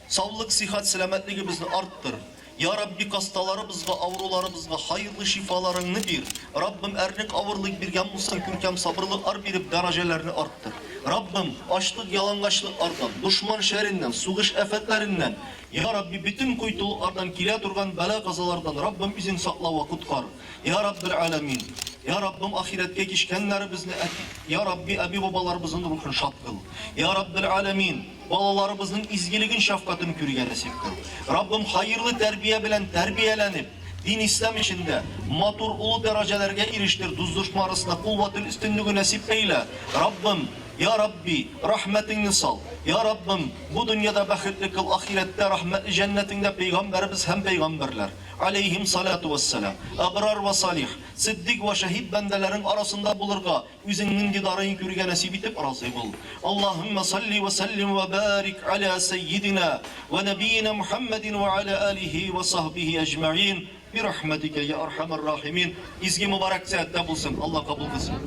саулык-сихәт, сәламәтлегебезне арттыр. Я Рабби, касталарыбызга, авыруларыбызга хаерлы шифаларыңны бир. Раббым, әрнек авырлык биргән булсаң, күркәм сабырлыклар биреп, дәрәҗәләрне арттыр. Раббым, ачлык-ялангачлыклардан, дошман шәреннән, сугыш афәтләреннән, Я Рабби, бөтен койтылыклардан килә торган бәла-казалардан Раббым үзең сакла вә коткар. Я Раббел Галәмин! Я Раббым, ахирәткә кичкәннәребезне әти, Я Рабби, әби-бабаларыбызның рухын шат кыл. Я Раббел Галәмин! Балаларыбызның изгелеген, шәфкатен күрергә нәсыйп кыл. Раббым, хаерлы тәрбия белән тәрбияләнеп, дин-ислам эчендә матур олы дәрәҗәләргә ирештер, дус-дошман арасында кул вә тел өстенлеге нәсыйп әйлә. Раббым! Я Рабби, рәхмәтеңне сал. Я Раббым, бу дөньяда бәхетле кыл, ахирәттә рәхмәтле җәннәтеңдә пәйгамбәребез һәм пәйгамбәрләр, аләйһим салату вәссәлам, әбрар вә салих, сиддик вә шәһид бәндәләрең арасында булырга, үзеңнең дидарың күрергә нәсыйп итеп разый бул. Аллаһуммә салли вә сәллим вә барик аля сәййидина вә нәбиина Мухәммәдин вә аля алихи вә сахбихи әҗмәгыйн бирахмәтикә йә архәмәр рахимин. Изге мөбарәк сәгатьтә булсын, Аллаһ кабул кылсын.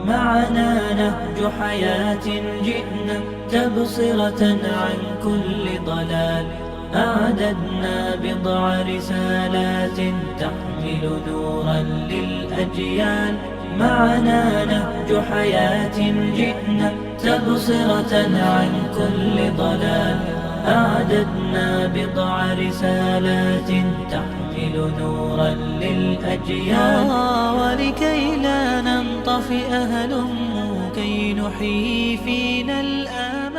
معنا نهج حياة جئنا تبصرة عن كل ضلال أعددنا بضع رسالات تحمل نورا للأجيال معنا نهج حياة جئنا تبصرة عن كل ضلال أعددنا بضع رسالات تحمل نورا للأجيال ولكي لا ننطفئ هلموا كي نحيي فينا الآمال.